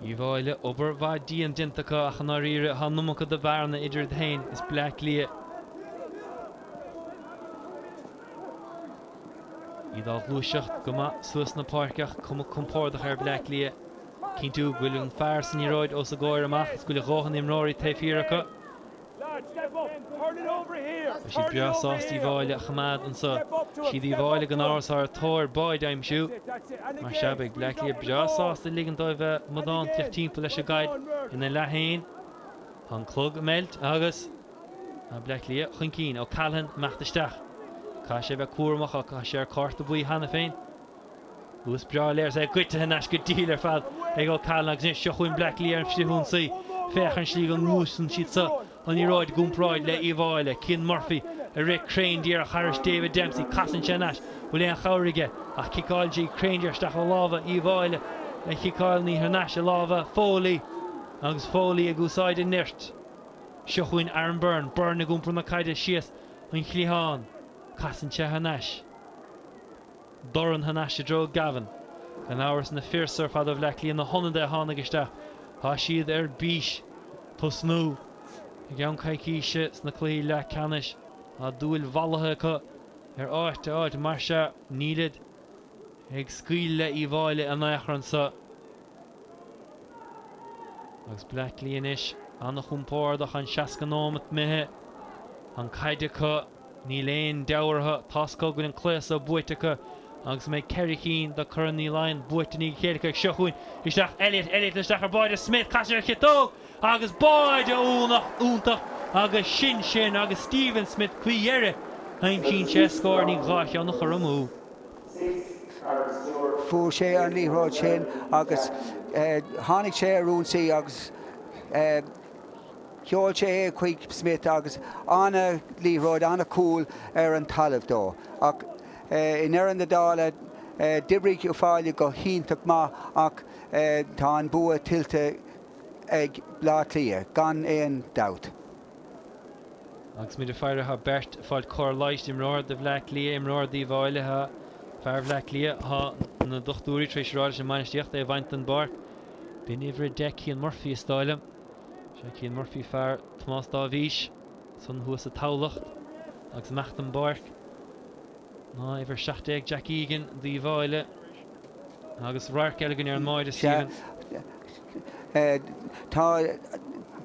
Uíbh Fhailí, obair mhaith dian déanta acu ach i ndáiríre tá an iomarca de bhearna idir iad féin is Bleá Cliath. Iad á ghluaiseacht go maith suas na páirce ach cuma compordach ar Bleá Cliath. Cinntiú go bhfuil an fear sa liathróid os a gcomhair amach is go bhfuil a dhóthain imreoirí taobh thiar acu. Tá siad breá sásta Uíbh Fhailí a choimeád anseo. Siad Uíbh Fhailí gan amhras atá ar tóir báide a aimsiú. Mar sea, beidh Bleá Cliath breá sásta ligean dóibh bheith amadánta tíocht timpeall leis an gcaid ina leath féin. Tá an clog ag meilt agus tá Bleá Cliath chun cinn. O'Callaghan imeacht isteach. Caithfidh sé a bheith cúramach, tá sé ar cárta buí cheana féin. Luas breá léir is é goidte thar n-ais go diail ar fad ag O'Callaghan agus anois seo chugainn Bleá Cliath ar an frithionsaí. Féach ar an slí go ngluaiseann siad seo an liathróid i gcomparáid le Uíbh Fhailí. Cian Murphy ag rith cruinn díreach thairis David Dempsey. Casann sé anois. Bhfuil aon chabhair aige? Ach ciceálann sé cruinn díreach isteach i lámha Uíbh Fhailí a chiceálann í thar n-ais i lámha Foley agus Foley ag úsáid a nirt. Seo chugainn Aaron Byrne. Byrne ag iompar na caide síos an chliathán. Casann sé thar n-ais. Dorn thar n-ais i dtreo Gavin. Gan amhras na fir so ar fad ó Bhleá Cliath, na hionadaithe a tháinig isteach, tá siad ar bís tosnú i gceann coicíse sna cluichí leathcheannais. Tá dúil mhallaithe acu ar áit a fháilt, mar sea nílid ag scaoileadh le Uíbh Fhailí in aon chor anso. Agus Bleá Cliath anois ana-chompordach, an 60 nóimeat imithe, an caid acu. Níl aon deabhadh orthu. Tá's acu go bhfuil an cluiche so buaite acu agus go mbeidh 4 chinn de Corn Uí Laighean buaite i ndiaidh a chéile acu. Seo chugainn isteach Elliott, Elliott isteach ar bháide Smith, casann sé ar chiotóg agus báide iontach agus sin sin agus Stephen Smith faoi dheireadh aimsíonn sé scór i ndiaidh 2 cheann a chur amú. Fuair sé an liathróid sin agus tháinig sé ar ionsaí agus. Sheol sé é chuig Smith agus ana-liathróid, ana-chúl ar an talamh dó. Ach i ndeireadh na dála, d'oibrigh Uíbh Fhailí go hiontach maith ach tá an bua tuillte ag Bleá Cliath, gan aon dabht. Agus muid ag faire, tá beirt ag fáilt cóir leighis, imreoir do Bhleá Cliath, imreoir d'Uíbh Fhailí. Tá fear Bhleá Cliath, tá na dochtúirí tar éis a rá leis an mbainistíocht é a bhaint den bpáirc. B'in uimhir 10, Cian Murphy, is dóigh liom. Sea, Cian Murphy, fear Tomás Dáibhís, san thuas i Tamhlacht agus amach den bpáirc ná uimhir 17 Jack Egan d'Uíbh Fhailí agus radharc eile againn ar an mbáide, Sea, Stephen. tá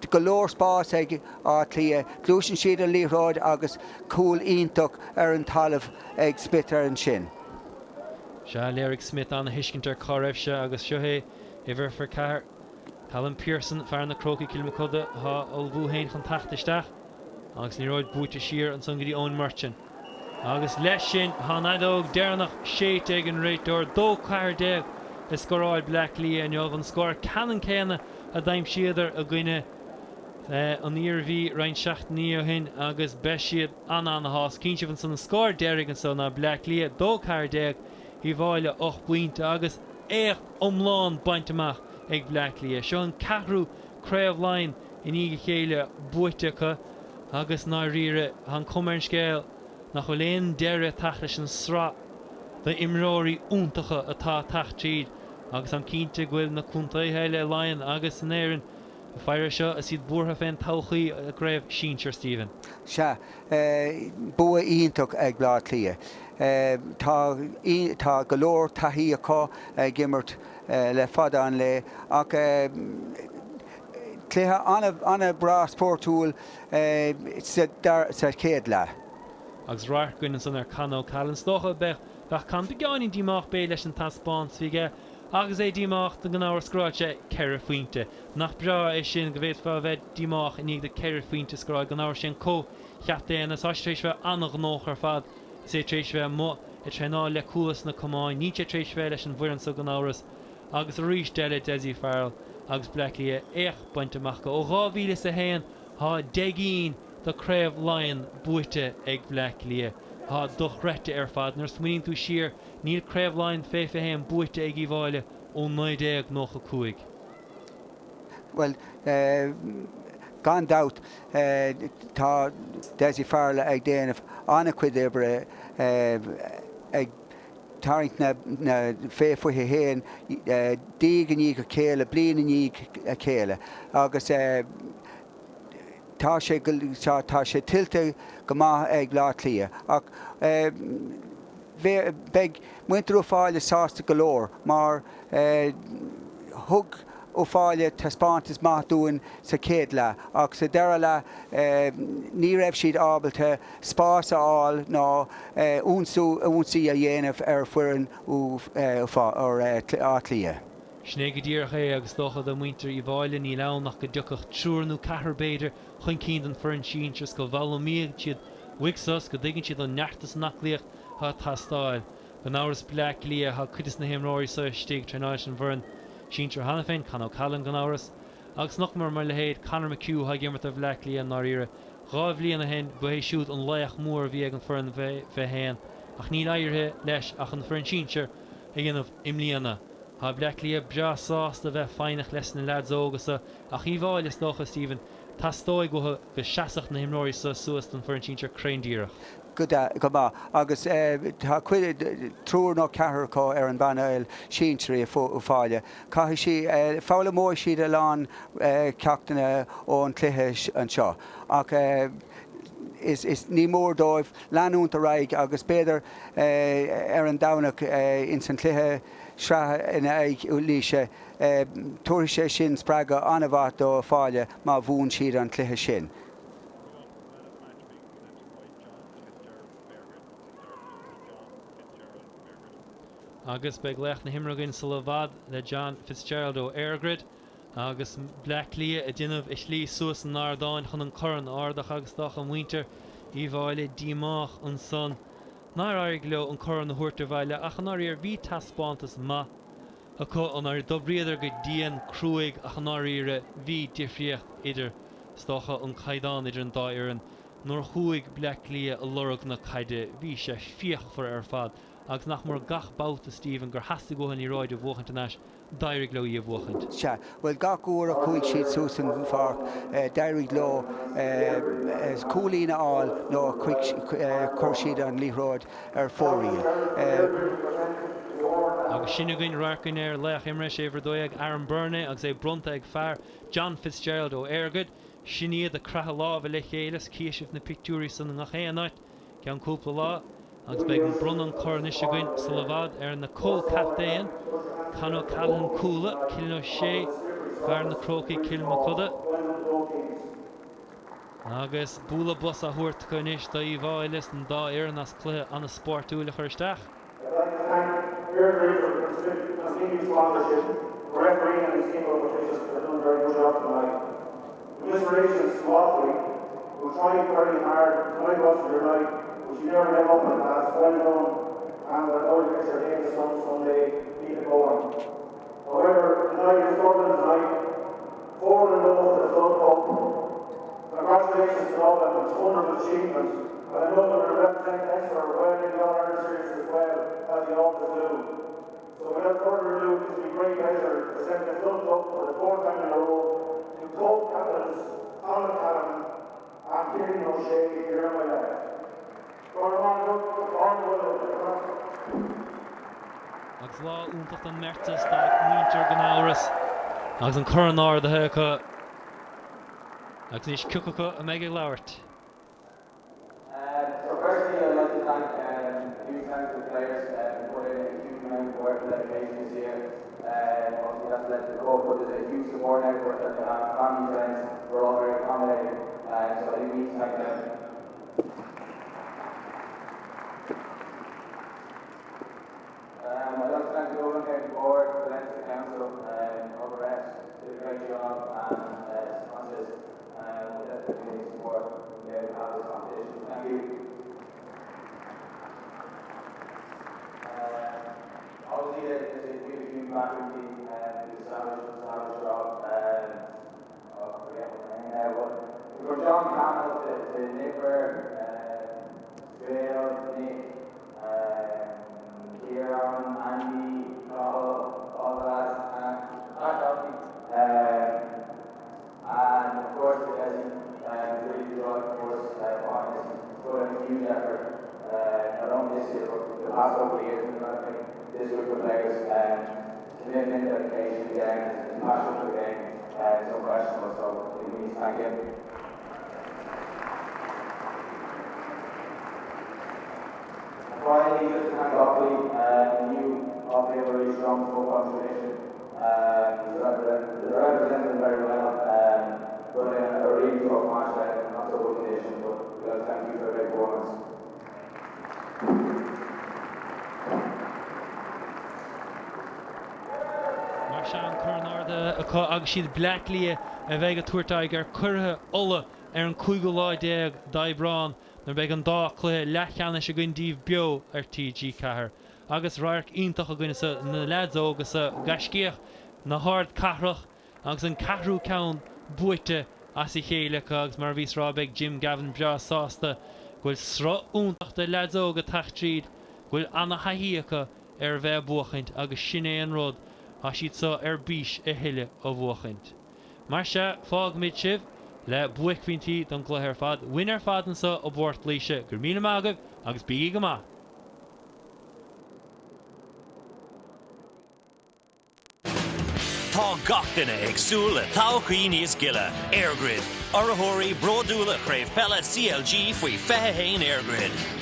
go leor spáis ag Áth Cliath. Gluaiseann siad an liathróid agus cúl iontach ar an talamh ag Smith ar ansin. Sea, léirigh Smith an-thuiscint ar cá raibh sé agus seo é uimhir 4. Callum Pearson, fear na Crócaigh Kilmacud, atá ag ullmhú féin chun teacht isteach agus an liathróid buaite siar ansan go dtí Eoin Murchan. Agus leis sin tá an fheadóg deireanach séidte ag an réiteoir. 2 14 a scóráil Bleá Cliath inniu, an scór ceannann céanna a d'aimsíodar i gcoinne an Iarmhí roinnt seachtainí ó shin agus beidh siad an-ana-shásta. Cíonn sibh ansan an scór deiridh anso ná Bleá Cliath 2 14, Uíbh Fhailí 8 bpointe agus éacht iomlán bainte amach ag Bleá Cliath. Seo an ceathrú Craobh Laighean i ndiaidh a chéile buaite acu agus i ndáiríre tá an cuma ar an scéal nach bhfuil aon deireadh ag teacht leis an sraith d'imreoirí iontacha atá ag teacht tríd agus táim cinnte go bhfuil na contaetha eile i Laighean agus in Éirinn ag faire seo is iad buartha fén todhchaí i gcraobh sinsir, Stephen. Sea, bua iontach ag Bleá Cliath. Tá tá go leor taithí acu ag imirt le fada an lae ach cluiche an-bhreá spórtúil sa chéad leath. Agus radharc againn ansan ar Con O'Callaghan. Is dócha beadh Con beagáinín díomách b'fhéidir leis an taispeántas a bhí aige. Agus é díomách gan amhras scóráil sé 4 phointe. Nach breá é sin go bhféadfá a bheith díomách i ndiaidh duit 4 phointe a scóráil gan amhras sé an comh-chaptaen is tá sé tar éis bheith an-ghnóthach ar fad is é tar éis bheith amuigh ag traenáil le Cuala sna camáin. Níl sé tar éis bheith leis an bhfoireann so gan amhras. Agus arís eile Dessie Farrell agus Bleá Cliath éacht bainte amach acu. Ó 2001 tá 10 gcinn de Craobh Laighean buaite ag Bleá Cliath. Tá dochreidte ar fad. Nuair a smaoiníonn tú siar, níl Craobh Laighean fé 21 buaite ag Uíbh Fhailí ó 1995. Bhuel, gan dabht, tá Dessie Farrell ag déanamh an-chuid oibre ag tarraingt na fé 21 diaidh i ndiaidh a chéile, bliain i ndiaidh a chéile agus tá sé tá sé tuillte go maith ag Bleá Cliath ach beidh muintir Uíbh Fhailí sásta go leor mar thug Uíbh Fhailí taispeántas maith dúinn sa chéad leath ach sa dara leath ní raibh siad ábalta spás a fháil ná ionsaí a dhéanamh ar foireann Átha Cliath. Sin é go díreach é agus is dócha do mhuintir Uíbh Fhailí níl ann ach go dtiocfadh triúr nó ceathrar b'fhéidir chun cinn don foireann sinsir is go bhfoghlaimeoidh siad uaidh so is go dtuigeann siad an neart is an aclaíocht atá ag teastáil. Gan amhras Bleá Cliath tá cuid des na himreoirí so istigh ag traenáil leis an bhfoireann sinsir cheana féin, Con O'Callaghan gan amhras, agus chonaiceamar mar leithéid Conor McHugh atá ag imirt do Bhleá Cliath i ndáiríre. 2 bhliain ó shin ba é siúd an laoch mór a bhí ag an foireann fé 21 ach níl éirithe leis ach an foireann sinsir a dhéanamh i mbliana. Tá Bleá Cliath breá sásta a bheith foighneach leis na leaids óga so ach Uíbh Fhailí is dócha, Stephen, teastóidh uathu go seasfadh na himreoirí so suas don foireann sinsir cruinn díreach. Go maith agus tá cuid, triúr nó ceathrar acu ar an bpainéal sinsir i Uíbh Fhailí. Caithfidh siad, foghlaimeoidh siad a lán ceachtanna ón chluiche anseo ach is, is, ní mór dóibh leanúint ar aghaidh agus b'fhéidir ar an Domhnach ins an chluiche sraithe in aghaidh Laoise, tabharfaidh sé sin spreagadh an-mhaith do Uíbh Fhailí má bhuann siad an cluiche sin. Agus beidh laoch na himeartha againn sula i bhfad le John Fitzgerald ó EirGrid agus Bleá Cliath ag déanamh a slí suas an ardáin chun an corn a ardach agus dócha muintir Uíbh Fhailí díomách ansan nár éirigh leo an corn a thabhairt abhaile ach i ndáiríre bhí taispeántas maith acu i ndáiríre d'oibríodar go dian cruaidh ach i ndáiríre bhí difríocht idir is dócha an caighdeán idir an dá fhoireann. Nuair a chuaigh Bleá Cliath a lorg na caide bhí sé fíochmhar ar fad agus nach mór gach babhta Stephen gur theastaigh uathu an liathróid a bhuachaint anois d'éirigh leo í a bhuachaint. Sea, bhuel gach uair a chuaigh siad suas an pháirc d'éirigh leo cúilín a fháil nó chuir siad an liathróid ar fóraoil. Agus sin againn radharc ar laoch imeartha sé uimhir 12 Aaron Byrne agus é bronnta ag fear John Fitzgerald ó EirGrid. Sin iad ag croitheadh lámha le chéile is cífidh sibh na pictiúirí san i ngach aon áit i gceann cúpla lá agus beidh an bronnadh an corn anois againn sula i bhfad ar na comh-chaptaein, Con O'Callaghan Cuala, Cillian O'Shea, fear na Crócaigh Cill Mochuda. Agus bualadh bos á thabhairt acu anois d'Uíbh Fhailí is don dá fhoireann as cluiche an-spóirtiúil a chur isteach. I'd like to thank EirGrid for the continued sponsorship, the referee and his team of officials for doing a very good job tonight. Commiserations to Offaly, who tried very hard, tonight wasn't your night, but you never gave up in the past, well done, and I know you'll miss your game some Sunday, keep it going. However, tonight is Dublin's night, 4 in a row for the Club Cup. Congratulations to Dublin, it's a wonderful achievement, and I know that we represent Leinster well in the All-Ireland series as well, as you always do. So without further ado, it gives me great pleasure to present the Club Cup for the fourth time in a row to co-captains Con O'Callaghan and Cillian O'Shea here on my left. Agus lá iontach don mbeirt is dá muintir gan amhras agus an corn ardaithe acu agus anois cé acu a mbeidh ag labhairt. So firstly I'd like to thank um, huge thanks to the players um, who put in a huge amount of work and dedication this year. Um, obviously that's led to the cup, but there's a huge support network that they have, family, friends, we're all very accommodating. Uh, so I do need to thank them. Um, I'd like to thank the Dublin County Board, the Obviously there's a we have a huge backroom team um, who do a savage, savage job. Um, oh, I forget what name now, but from John Campbell to, to Nipper, um, Phil, Nick, um, Kieran, Andy, Paul, all the lads, and Pat obviously. Um, and of course, as he um, really the driving force uh, behind this, he's put in a huge effort, uh, not only this year, but the past couple of years in developing this group of players. Um, commitment, dedication to the game, his, his passion for the game uh, is unquestionable, so we need to thank him. And finally, just to thank Offaly, uh, we knew Offaly have a really strong football tradition. Um, they represent them very well. Um, but in a really tough match, uh, not so good condition, but we like to thank you for a great performance. Mar sin an corn ardaithe acu agus siad Bleá Cliath a bheidh ag tabhairt aghaidh ar churaithe Uladh ar an cúigiú lá déag d'Aibreán nuair a bheidh an dá chluiche leathcheannais againn daoibh beo ar TG4. Agus radharc iontach againn anso na leaids óga so, gaiscíoch na hardcathrach agus an ceathrú ceann buaite as a chéile acu agus mar a bhíos a rá beidh Jim Gavin breá sásta go bhfuil sruth iontach de leaids óga ag teacht tríd, go bhfuil ana-thaithí acu ar a bheith ag buachaint agus sin é an rud, tá siad so ar bís a thuilleadh a bhuachaint. Mar sea, fágfaimid sibh le buaicphointí don gcluiche ar fad uainn ar fad anso i bPort Laoise. Go raibh míle maith agaibh agus bígí go maith! Tá gach duine ag súil le todhchaí níos gile. EirGrid, urraitheoirí bródúla Chraobh Peile CLG faoi 21 EirGrid.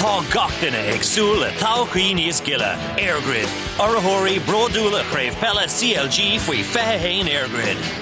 Tá gach duine ag súil le todhchaí níos gile. EirGrid, urraitheoirí bródúla Chraobh Peile CLG faoi 21 EirGrid.